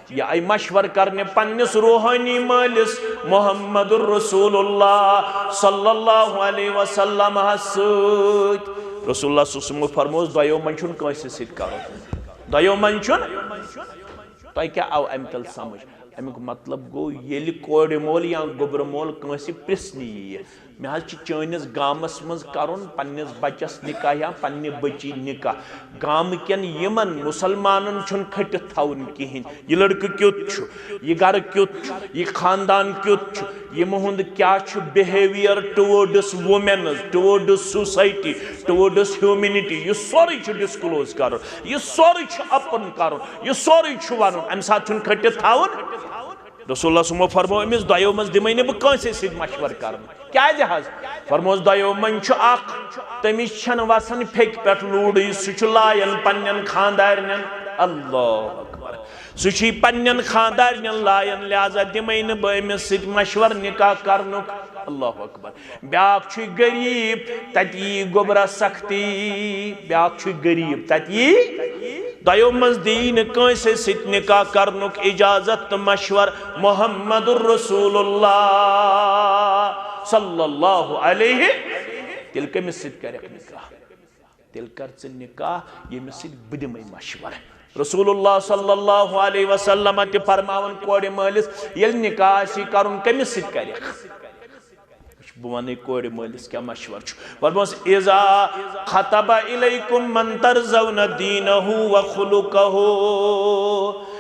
یہِ آیہِ مشورٕ کرنہِ پننِس روحٲنی مٲلِس محمد رسول اللہ صلی اللہ علیہ وسلم ہس سۭتۍ۔ رسول اللہ صلی اللہ علیہ وسلم فرموس، دۄیو منٛز چھُنہٕ کٲنٛسہِ سۭتۍ کرُن، دۄیو منٛز چھُنہٕ۔ تۄہہِ کیٛاہ آو اَمہِ تَل سمجھ؟ اَمیُک مطلب گوٚو، ییٚلہِ کورِ مول یا گوٚبرٕ مول کٲنٛسہِ پرٛژھنہِ یِیہِ، "مےٚ حظ چھِ چٲنِس گامَس منٛز کَرُن پنٛنِس بَچَس نِکاح یا پنٛنہِ بٔچی نِکاح"، گامہٕ کٮ۪ن یِمَن مُسلمانَن چھُنہٕ کھٔٹِتھ تھاوُن کِہیٖنۍ۔ یہِ لٔڑکہٕ کیُتھ چھُ، یہِ گَرٕ کیُتھ چھُ، یہِ خاندان کیُتھ چھُ، یِمہٕ ہُنٛد کیٛاہ چھُ behaviour towards women، towards society، towards humanity، یہِ سورُے چھُ disclose کَرُن۔ یہِ سورُے چھُ open کرُن، یہِ سورُے چھُ ونُن، امہِ ساتہٕ چھُنہٕ کھٔٹِتھ تھاوُن۔ رسول اللہ صلی اللہ علیہ وسلمو فرموو أمِس، دۄیو منٛز دِمے نہٕ بہٕ کٲنٛسے سۭتۍ مشورٕ کرنہٕ۔ کیازِ حظ؟ فرمووس، دۄیو منٛز چھُ اکھ، تٔمِس چھَنہٕ وسان پھیٚکہِ پٮ۪ٹھ لوٗرٕے، سُہ چھُ لایان پننٮ۪ن خاندارنٮ۪ن۔ اللہ اکبر۔ سُہ چھُے پننٮ۪ن خاندارنٮ۪ن لایان، لہذا دِمے نہٕ بہٕ أمِس سۭتۍ مشورٕ نکاح کرنُک۔ اللہ اکبر۔ بیاکھ چھُ غریب، تتہِ یی گوٚبرا سختی۔ بیاکھ چھُ غریب، تتہِ یی۔ دۄیو منٛز دی نہٕ کٲنٛسے سۭتۍ نکاح کرنُک اجازت تہٕ مشور محمد رسول اللہ صلی اللہ علیہ۔ تیٚلہِ کٔمِس سۭتۍ کرکھ نکاح؟ تیٚلہِ کر ژٕ نکاح، ییٚمِس سۭتۍ بہٕ دِمے مشورٕ۔ رسول اللہ صلی اللہ علیہ وسلم تہِ فرماوان کورِ مٲلِس، ییٚلہِ نکاح آسی کرُن، کٔمِس سۭتۍ کرکھ؟ وٕچھ، بہٕ وَنَے کورِ مٲلِس کیٛاہ مشورٕ چھُ۔ فرموس، "اذا خطب الیکم من ترضون دینہ و خلقہ"،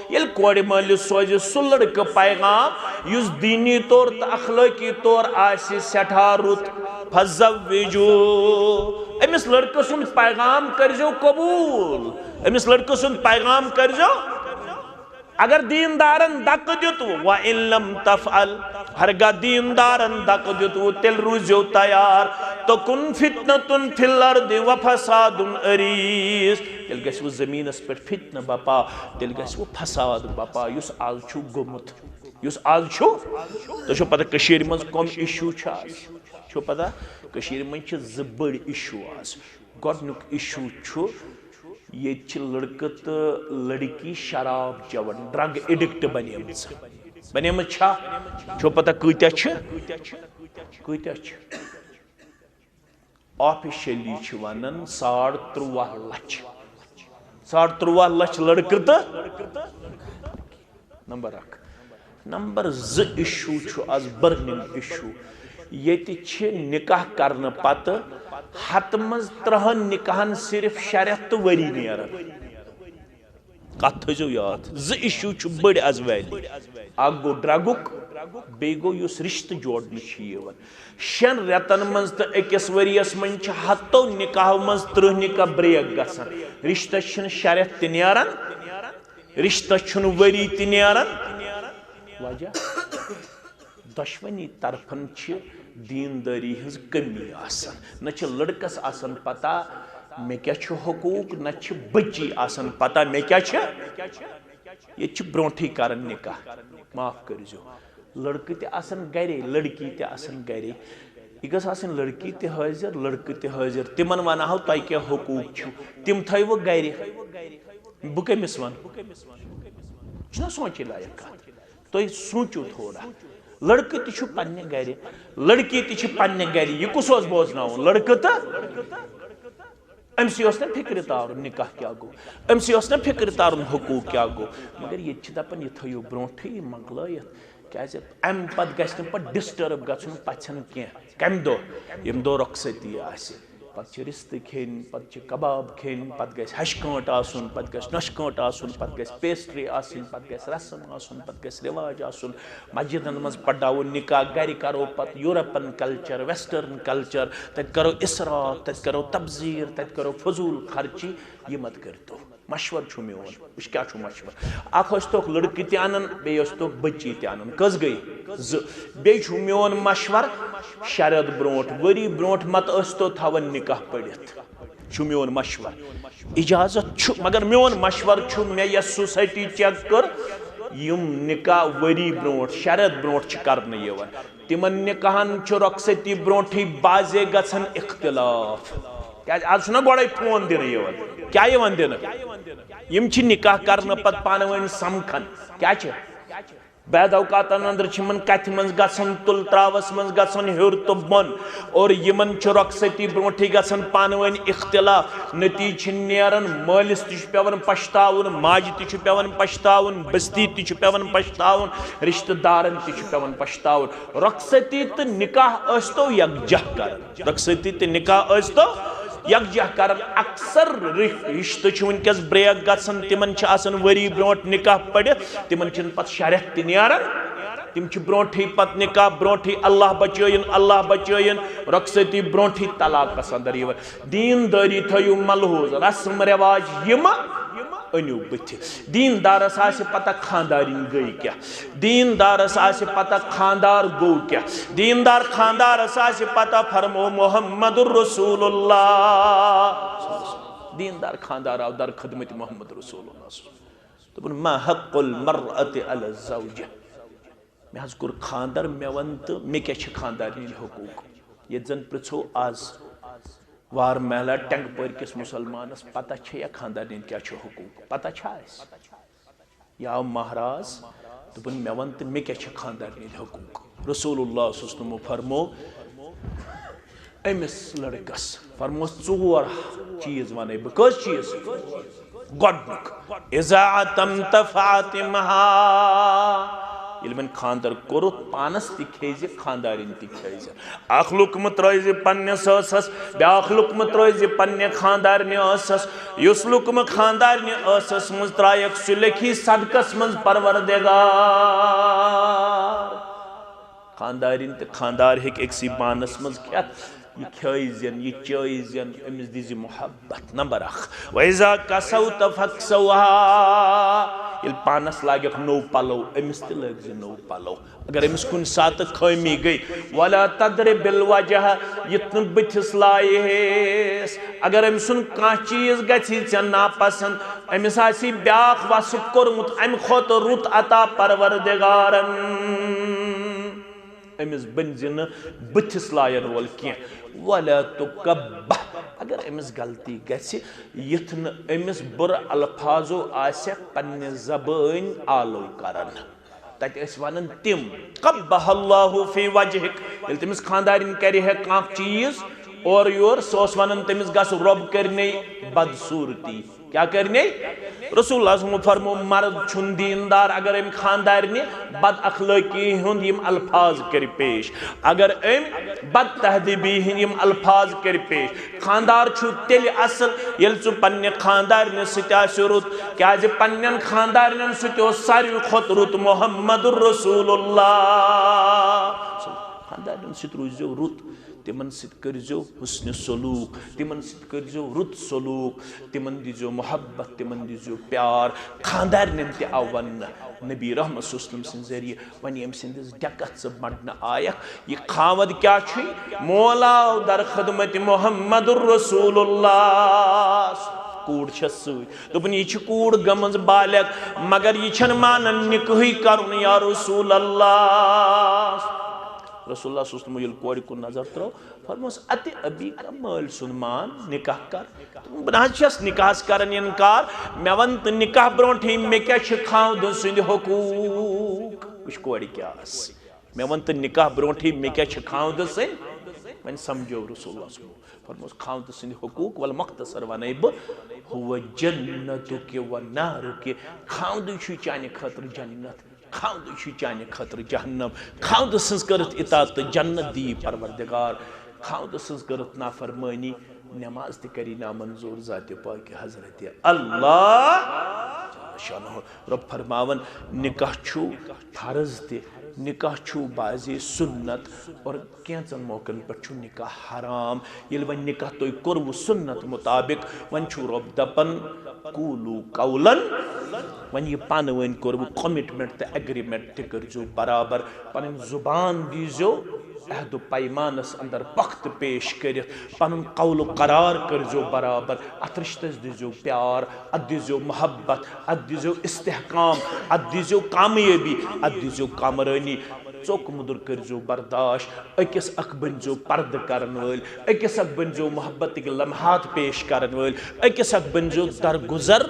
ییٚلہِ کورِ مٲلِس سوزِ سُہ لڑکہٕ پیغام یُس دیٖنی طور تہٕ اخلٲقی طور آسہِ سٮ۪ٹھاہ رُت، فزوجو، أمِس لڑکہٕ سُنٛد پیغام کٔرزیو قبوٗل، أمِس لڑکہٕ سُنٛد پیغام کٔرزیو۔ اگر دیندارن دکہٕ دیُتوٕ، وَإِن لَمْ تَفْعَلْ، ہرگاہ دیندارن دکہٕ دیُتوٕ، تیٚلہِ روٗزِو تیار، تَكُنْ فِتْنَةٌ فِي الْأَرْضِ وَفَسَادٌ عَرِيضٌ، تیٚلہِ گژھِ وۄنۍ زٔمیٖنس پٮ۪ٹھ فتنہٕ بپا، تیٚلہِ گژھِ وۄنۍ فساد بپا، یُس آز چھُ گوٚمُت، یُس آز چھُ۔ تۄہہِ چھو پتہ کٔشیٖرِ منٛز کۄم issue چھِ آز؟ چھو پتہ، کٔشیٖرِ منٛز چھِ زٕ بٔڑۍ issue آز۔ گۄڈٕنیُک issue چھُ، ییٚتہِ چھِ لڑکہٕ تہٕ لڑکی شراب چٮ۪وان، drug addict بنیمٕژ۔ بنیمٕژ چھا؟ چھو پتہ کۭتیاہ چھِ؟ کۭتیاہ چھِ؟ Officially چھِ ونان ساڑ ترٛواہ لچھ۔ ساڑ ترٛواہ لچھ لڑکہٕ تہٕ نمبر اکھ۔ نمبر زٕ issue چھُ از burning issue۔ ییٚتہِ چھِ نکاح کرنہٕ پتہٕ ہتہٕ منٛز ترٛہن نکاحن صرف شےٚ رٮ۪تھ تہٕ ؤری نیران۔ کتھ تھٲیزیو یاد، زٕ issue چھِ بٔڑۍ از valid۔ اکھ گوٚو drugُک، بیٚیہِ گوٚو یُس رشتہٕ جوڑنہٕ چھِ یِوان۔ شٮ۪ن رٮ۪تن منٛز تہٕ أکِس ؤریَس منٛز چھِ ہتو نکاحو منٛز ترٕٛہ نکاح break گژھان۔ رشتس چھِنہٕ شےٚ رٮ۪تھ تہِ نیران، رشتس چھُنہٕ ؤری تہِ نیران۔ وجہ؟ دۄشوٕنی طرفن چھِ دیندٲری ہٕنٛز کمی آسان۔ نہ چھِ لڑکس آسان پتہ مےٚ کیٛاہ چھُ حقوٗق، نہ چھِ بچی آسان پتہ مےٚ کیٛاہ چھِ۔ ییٚتہِ چھِ برونٛٹھٕے کران نکاح، معاف کٔرزیو۔ لڑکہٕ تہِ آسان گرے، لڑکی تہِ آسان گرے۔ یہِ گٔژھ آسٕنۍ لڑکی تہِ حٲضِر، لڑکہٕ تہِ حٲضِر۔ تِمن ونہو تۄہہِ کیٛاہ حقوٗق چھِو، تِم تھٲیوٕ گرِ۔ بہٕ کٔمِس ونہٕ؟ چھُنہ سونٛچے لایق کتھ؟ تُہۍ سوٗنٛچِو تھوڑا۔ لڑکہٕ تہِ چھُ پننہِ گرِ، لڑکی تہِ چھِ پننہِ گرِ۔ یہِ کُس اوس بوزناوُن؟ لڑکہٕ تہٕ أمۍ سٕے اوس نہ فکرِ تارُن نکاح کیٛاہ گوٚو، أمۍ سٕے اوس نہ فکرِ تارُن حقوٗق کیٛاہ گوٚو۔ مگر ییٚتہِ چھِ دپان، یہِ تھٲیِو برونٛٹھٕے، یہِ مۄکلٲیِتھ، کیٛازِ اَمہِ پتہٕ گژھِ نہٕ پتہٕ disturb گژھُن پژھٮ۪ن کینٛہہ۔ کمہِ دۄہ؟ ییٚمہِ دۄہ رۄخصتی آسہِ۔ پتہٕ چھِ رِستہٕ کھیٚنۍ، پتہٕ چھِ کباب کھیٚنۍ، پتہٕ گژھِ ہَشہِ کٲنٛٹہٕ آسُن، پتہٕ گژھِ نۄشہِ کٲنٛٹہٕ آسُن، پتہٕ گژھِ پیسٹری آسٕنۍ، پتہٕ گژھِ رسم آسُن، پتہٕ گژھِ رِواج آسُن۔ مسجدن منٛز پرناوو نکاح، گرِ کرو پتہٕ یورپن کلچر، ویسٹرن کلچر، تتہِ کرو اسراف، تتہِ کرو تبذیر، تتہِ کرو فضول خرچی۔ یہِ مت کٔرتو۔ مشورٕ چھُ میون۔ وٕچھ کیٛاہ چھُ مشورٕ۔ اکھ ٲسۍ توکھ لڑکہٕ تہِ انان، بیٚیہِ ٲسۍ توکھ بچی تہِ انان۔ کٔژ گٔے؟ زٕ۔ بیٚیہِ چھُ میون مشورٕ، شرط برونٛٹھ، ؤری برونٛٹھ مت ٲسۍ تو تھاوان نکاح پٔرِتھ۔ چھُ میون مشورٕ۔ اجازت چھُ، مگر میون مشورٕ چھُ، مےٚ یۄس سوسایٹی چیک کٔر، یِم نکاح ؤری برونٛٹھ، شرط برونٛٹھ چھِ کرنہٕ یِوان، تِمن نکاحن چھُ رۄخصتی برونٛٹھٕے بعضے گژھان اختلاف۔ کیازِ آز چھُنہ گۄڈے فون دِنہٕ یِوان۔ کیٛاہ یِوان دِنہٕ؟ یِم چھِ نکاح کرنہٕ پتہٕ پانہٕ ؤنۍ سمکھان۔ کیٛاہ چھِ؟ بعض اوقاتن اندر چھِ یِمن کتھِ منٛز گژھان، تُل تراوس منٛز گژھان ہیوٚر تہٕ بۄن، اور یِمن چھُ رۄخصتی برونٛٹھٕے گژھان پانہٕ ؤنۍ اختلاف۔ نتیجہٕ چھِ نیران، مٲلِس تہِ چھُ پٮ۪وان پشتاوُن، ماجہِ تہِ چھُ پٮ۪وان پشتاوُن، بستی تہِ چھُ پٮ۪وان پشتاوُن، رشتہٕ دارن تہِ چھُ پٮ۪وان پشتاوُن۔ رۄخصتی تہٕ نکاح ٲسۍ تو یکجاہ کران۔ رۄخصتی تہٕ نکاح ٲسۍ تو یکجاہ کران۔ اکثر رِ-، رشتہٕ چھِ وٕنکیٚس بریک گژھان، تِمن چھِ آسان ؤری برونٛٹھ نکاح پٔرِتھ، تِمن چھِنہٕ پتہٕ شرط تہِ نیران۔ تِم چھِ برونٛٹھٕے پتہٕ نکاح برونٛٹھٕے، اللہ بچٲیِن، اللہ بچٲیِن، رۄخصتی برونٛٹھٕے طلاقس اندر یِوان۔ دیٖندٲری تھٲیِو ملحوظ، رسم رواج یِم أنِو بٕتھِ۔ دیٖندارس آسہِ پتہ خاندارِنۍ گٔے کیٛاہ۔ دیٖندارس آسہِ پتہ خاندار گوٚو کیٛاہ۔ دیٖندار خاندارس آسہِ پتہ فرمو محمد رسول اللہ۔ دیٖندار خاندار آو در خدمت محمد رسول اللہ۔ دوٚپُن، "ما حق المرأة علی الزوجہ؟" مےٚ حظ کوٚر خاندر، مےٚ وَن تہٕ مےٚ کیٛاہ چھِ خاندارنہِ ہٕنٛدۍ حقوٗق؟ ییٚتہِ زَن پرٛژھو آز وار محلہ ٹنٛگہٕ پورِ کِس مُسلمانَس پتہ چھےٚ یا خاندارنہِ ہٕنٛدۍ کیٛاہ چھِ حقوٗق؟ پتہ چھا اَسہِ؟ یہِ آو مہراز، دوٚپُن، "مےٚ وَن تہٕ مےٚ کیٛاہ چھِ خاندارنہِ ہٕنٛدۍ حقوٗق؟" رسول اللہ صلی اللہ علیہ وسلم فرمو، أمِس لڑکس فرموس، "ژور چیٖز وَنَے بہٕ۔" کٔژ چیٖز؟ گۄڈٕنیُک، "اذا اعتمت فاطمہا"، ییٚلہِ وۄنۍ خانٛدر کوٚرُتھ، پانس تہِ کھیزِ، خانٛدارِنۍ تہِ کھیزِ۔ اکھ لُقمہٕ ترٲوزِ پننِس ٲسس، بیٛاکھ لُقمہٕ ترٲوزِ پننہِ خانٛدارنہِ ٲسس۔ یُس لُقمہٕ خانٛدارنہِ ٲسس منٛز ترایکھ، سُہ لیکھی صدقس منٛز پروردگار۔ خانٛدارِنۍ تہٕ خانٛدار ہیٚکہِ أکسٕے بانس منٛز کھٮ۪تھ۔ یہِ کھیٲیزٮ۪ن، یہِ چٲیزٮ۪ن، أمِس دیٖزِ محبت۔ نمبر اکھ، "وَإِذَا كَسَوْتَ فَاكْسَوْهَا"، ییٚلہِ پانس لاگٮ۪کھ نوٚو پلو، أمِس تہِ لٲگزِ نوٚو پلو۔ اگر أمِس کُنہِ ساتہٕ خٲمی گٔے، "وَلَا تَضْرِبِ الْوَجْهَ"، یِتھ نہٕ بٕتھِس لایہِس۔ اگر أمۍ سُنٛد کانٛہہ چیٖز گژھِ ژےٚ ناپسنٛد، أمِس آسی بیٛاکھ وصف کوٚرمُت اَمہِ کھۄتہٕ رُت عطا پروردگارن۔ أمِس بٔنزِ نہٕ بٕتھِس لایَن وول کینٛہہ۔ "وَلَا تُقَبِّحْ"، اگر أمِس غلطی گژھِ، یِتھ نہٕ أمِس بُرٕ الفاظو آسہِ پننہِ زبٲنۍ آلو کران۔ تتہِ ٲسۍ ونان تِم، "قبح اللہ فی وجہک"، ییٚلہِ تٔمِس خانٛدارِنۍ کرِ ہے کانٛہہ چیٖز اورٕ یور، سُہ اوس ونان تٔمِس، "گژھ، رۄب کرنے بدصورتی"۔ کیٛاہ کرنے؟ رسول اللہ صلی اللہ علیہ وسلم فرمو، مرد چھُنہٕ دیٖندار اگر أمۍ خانٛدارنہِ بد اخلٲقی ہُنٛد یِم الفاظ کرِ پیش، اگر أمۍ بد تہذیٖبی ہٕنٛدۍ یِم الفاظ کرِ پیش۔ خانٛدار چھُ تیٚلہِ اصل ییٚلہِ ژٕ پننہِ خانٛدارنہِ سۭتۍ آسہِ رُت، کیٛازِ پننٮ۪ن خانٛدارنٮ۪ن سۭتۍ اوس ساروی کھۄتہٕ رُت محمد رسول اللہ۔ خانٛدارنٮ۪ن سۭتۍ روٗززیو رُت، تِمن سۭتۍ کٔرزیو حسن سلوک، تِمن سۭتۍ کٔرزیو رُت سلوک، تِمن دیٖزیو محبت، تِمن دیٖزیو پیار۔ خانٛدارنٮ۪ن تہِ آو وننہٕ نبی رحمت صلی اللہ علیہ وسلم سٕنٛدِ ذٔریعہٕ، وۄنۍ ییٚمۍ سٕنٛدِس ڈٮ۪کس ژٕ بنڈنہٕ آیکھ، یہِ خاوند کیٛاہ چھُے؟ مولا در خدمت محمد رسول اللہ۔ کوٗر چھس سۭتۍ۔ دوٚپُن، "یہِ چھِ کوٗر گٔمٕژ بالغ، مگر یہِ چھَنہٕ مانان نکاحٕے کرُن یا رسول اللہ۔" رسول اللہ صلی اللہ علیہ وسلم ییٚلہِ کورِ کُن نظر ترٲو، فرموس، "اَتہِ ابی کا"، مٲلۍ سُنٛد مان، نکاح کر۔ دوٚپُن، "بہٕ نہ حظ چھَس نکاحس کران انکار، مےٚ وَن تہٕ نکاح برونٛٹھٕے مےٚ کیٛاہ چھِ خاوندٕ سٕنٛدۍ حقوٗق؟" وٕچھ کورِ کیٛاہ ٲس۔ مےٚ وَن تہٕ نکاح برونٛٹھٕے مےٚ کیٛاہ چھِ خاوندٕ سٕنٛدۍ؟ وۄنۍ سمجھو رسول اللہ صلی اللہ علیہ وسلم۔ فرموس، خاوندٕ سٕنٛدۍ حقوٗق، والمختصر وَنَے بہٕ، "هو جنتُک و نارُک"، خاوندٕے چھُے چانہِ خٲطرٕ جنت، خاوندٕے چھُے چانہِ خٲطرٕ جہنم۔ خاوندٕ سٕنٛز کٔرٕتھ اطاعت تہٕ جنت دی پروردگار، خاوندٕ سٕنٛز کٔرٕتھ نافرمٲنی نماز تہِ کری نامنظور ذاتِ پاکہِ حضرت اللہ جل شانہ۔ رب فرماوان، نکاح چھُ فرض تہِ، نکاح چھُ بعضے سنت، اور کینٛژن موقعن پٮ۪ٹھ چھُ نکاح حرام۔ ییٚلہِ وۄنۍ نکاح تۄہہِ کوٚروٕ سنت مطابق، وۄنۍ چھُ رب دپان، قولوا قولا، وۄنۍ یہِ پانہٕ ؤنۍ کوٚروٕ commitment تہٕ agreement تہِ کٔرۍزیو برابر، پنٕنۍ زبان دیٖزیو عہد و پیمانس اندر پختہٕ پیش کٔرِتھ، پنُن قول و قرار کٔرۍزیو برابر، اتھ رشتس دیٖزیو پیار، اتھ دیٖزیو محبت، اتھ دیٖزیو استحکام، اتھ دیٖزیو کامیٲبی، اتھ دیٖزیو کامرٲنی۔ ژوٚک مُدُر کٔرۍزیو برداشت، أکِس اکھ بٔنۍزیو پردٕ کرن وٲلۍ، أکِس اکھ بٔنۍزیو محبتٕکۍ لمحات پیش کرن وٲلۍ، أکِس اکھ بٔنۍزیو درگُزر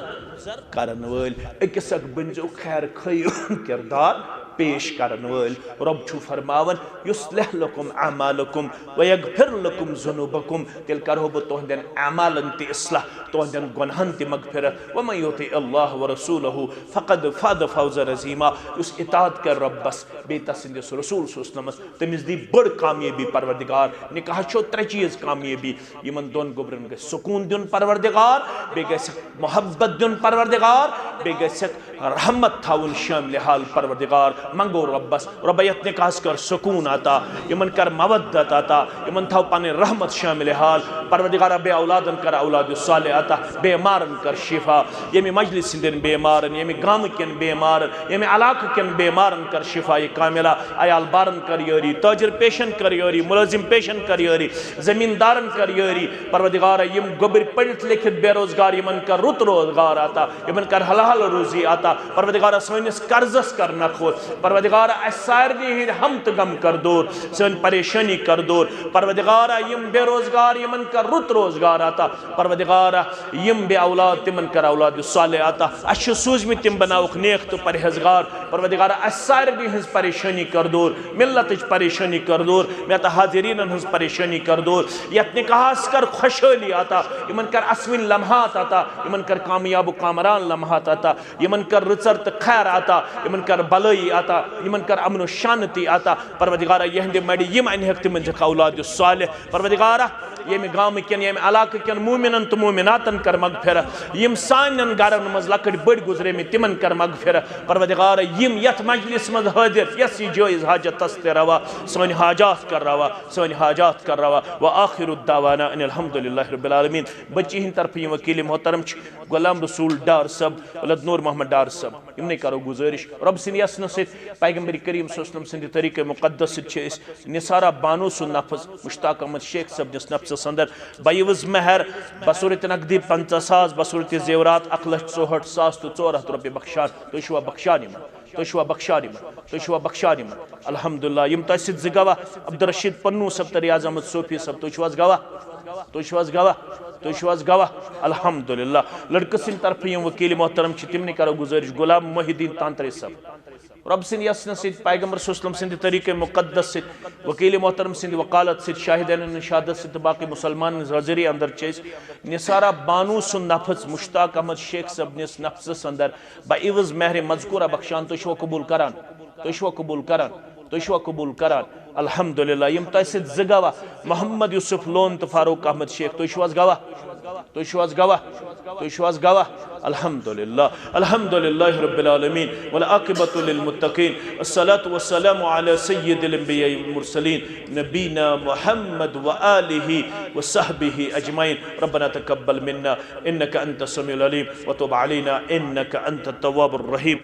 کرن وٲلۍ، أکِس اکھ بٔنۍزیو خیر خٲہی ہُنٛد کردار پیش کرن وٲلۍ۔ رب چھُ فرماوان، یصلح لکم اعمالکم ویغفر لکم ذنوبکم، تیٚلہِ کرہو بہٕ تُہنٛدٮ۪ن اعمالن تہِ اصلاح، تُہنٛدٮ۪ن گۄنہن تہِ مغفرت۔ ومن یطع اللہ ورسولہ فقد فاز فوزا عظیما، یُس اطاعت کرِ ربس بیٚیہِ تسٕنٛدِس رسول صلی اللہ علیہ وسلمس، تٔمِس دی بٔڑ کامیٲبی پروردگار۔ نکاح چھو ترٛےٚ چیٖز کامیٲبی، یِمن دۄن گوٚبرٮ۪ن گژھِ سکوٗن دیُن پروردگار، بیٚیہِ گژھِ محبت دیُن پروردگار، بیٚیہِ گژھِ رحمت تھاوُن شامل حال پروردگار۔ منگو ربس، رۄبا یتھ نکاحس کر سکوٗن عطا، یِمن کر مودت عطا، یِمن تھاو پنٕنۍ رحمت شامل حال۔ پروردگارا بے اولادن کر اولاد صالح عطا، بیمارن کر شفا، ییٚمہِ مجلس ہٕنٛدٮ۪ن بیمارن، ییٚمہِ گامہٕ کٮ۪ن بیمارن، ییٚمہِ علاقہٕ کٮ۪ن بیمارن کر شفا کاملہ، عیال بارن کر یٲری، تاجر پیشن کر یٲری، ملٲزم پیشن کر یٲری، زمیٖندارن کر یٲری۔ پروردگارا، یِم گوٚبٕرۍ پٔرِتھ لیکھِتھ بے روزگار، یِمن کر رُت روزگار عطا، یِمن کر حلال روزی عطا۔ پروردگارا، سٲنِس قرضس کر نکھوت۔ پروردگارا، اسہِ سارنٕے ہٕنٛدۍ ہم تہٕ غم کر دوٗر، سٲنۍ پریشٲنی کر دوٗر۔ پروردگارا، یِم بے روزگار، یِمن کر رُت روزگار عطا۔ پروردگارا، یِم بے اولاد، تِمن کر اولاد صالح عطا۔ اسہِ چھِ سوٗزمٕتۍ، تِم بناوکھ نیک تہٕ پرہیزگار۔ پروردگارا، اسہِ سارنٕے ہٕنٛز پریشٲنی کر دوٗر، ملتٕچ پریشٲنی کر دوٗر، مےٚ تہٕ حاضریٖنن ہٕنٛز پریشٲنی کر دوٗر۔ یتھ نکاحس کر خۄشحٲلی عطا، یِمن کر اسوٕنۍ لمحات عطا، یِمن کر کامیاب و کامران لمحات عطا، یِمن کر رٕژر تہٕ خیر عطا، یِمن کر بلٲیی عطا، یِمن کر امن و شانتی عطا۔ پروردگارا، یِہنٛدِ مَرِ یِم انہِ ہیٚکھ، تِمن دِکھ اولاد صالح۔ پروردگارا، ییٚمہِ گامہٕ کٮ۪ن، ییٚمہِ علاقہٕ کٮ۪ن مومنن تہٕ مومناتن کر مغفرت۔ یِم سانٮ۪ن گرن منٛز لۄکٕٹۍ بٔڑۍ گُزریمٕتۍ، تِمن کر مغفرت۔ پروردگارا، یِم یتھ مجلس منٛز حٲضِر، یژھ یہِ جٲیز حاجت تس تہِ روا، سٲنۍ حاجات کر روا، سٲنۍ حاجات کر روا۔ وآخر دعوانا ان الحمد للہ رب العالمین۔ بچی ہٕنٛدِ طرفہٕ یِم وکیل محترم چھِ غلام رسول ڈار صٲب، ولد نور محمد ڈار صٲب۔ یِمنٕے کرو گُزٲرِش، رۄب سٕنٛدِ یژھنہٕ سۭتۍ، پیغمبر کریم صلی اللہ علیہ وسلم سٕنٛدِ طریٖقے مقدس سۭتۍ چھِ أسۍ نثار بانو سُنٛد نفس مشتاق احمد شیخ صٲبنِس نفسس اندر بعوض مہر بصورت نقدی پنژاہ ساس، بصورت زیورات اکھ لچھ ژُہٲٹھ ساس تہٕ ژور ہتھ رۄپیہِ بخشان۔ تُہۍ چھِوا بخشان یِمن؟ تُہۍ چھِوا بخشان یِمن؟ تُہۍ چھِوا بخشان یِمن؟ الحمدللہ، یِم تۄہہِ سۭتۍ زٕ گواہ، عبدالرشید پنو صٲب تہٕ ریاض احمد صوفی صٲب، تُہۍ چھِو حظ گواہ؟ تُہۍ چھِو حظ گواہ؟ تُہۍ چھِو حظ گواہ؟ الحمدللہ۔ لڑکہٕ سٕنٛدِ طرفہٕ یِم وکیل محترم چھِ، تِمنٕے کرو گُزٲرِش، غلام محی الدین تانترے صٲب۔ رۄب سٕنٛدِ یژھنہٕ سۭتۍ، پیغمبر صلی اللہ علیہ وسلم سٕنٛدِ طریٖقے مقدس سۭتۍ، وکیل محترم سٕنٛدِ وکالت سۭتۍ، شاہدینن شہادت سۭتۍ تہٕ باقٕے مُسلمانن ہٕنٛز حٲضری اندر چھِ أسۍ نثارہ بانو سُنٛد نفس مشتاق احمد شیخ صٲبنِس نفسس اندر بعوض مہر مذکورہ بخشان۔ تُہۍ چھِوا قبول کران؟ تُہۍ چھِوا قبول کران؟ تُہۍ چھِوا قبول کران؟ الحمدللہ، یِم تۄہہِ سۭتۍ زٕ گواہ، محمد یوسف لون تہٕ فاروق احمد شیخ، تُہۍ چھِو حظ گواہ؟ تُہۍ چھِو حظ گواہ؟ تُہۍ چھِو حظ گواہ؟ الحمدللہ، الحمدللہ رب العالمین، والعاقبۃ للمتقین، الصلاۃ والسلام علی سید الانبیاء والمرسلین، نبینا محمد وآلہ وصحبہ اجمعین۔ ربنا تقبل منا انک انت السمیع العلیم وتب علینا انک انت التواب الرحیم۔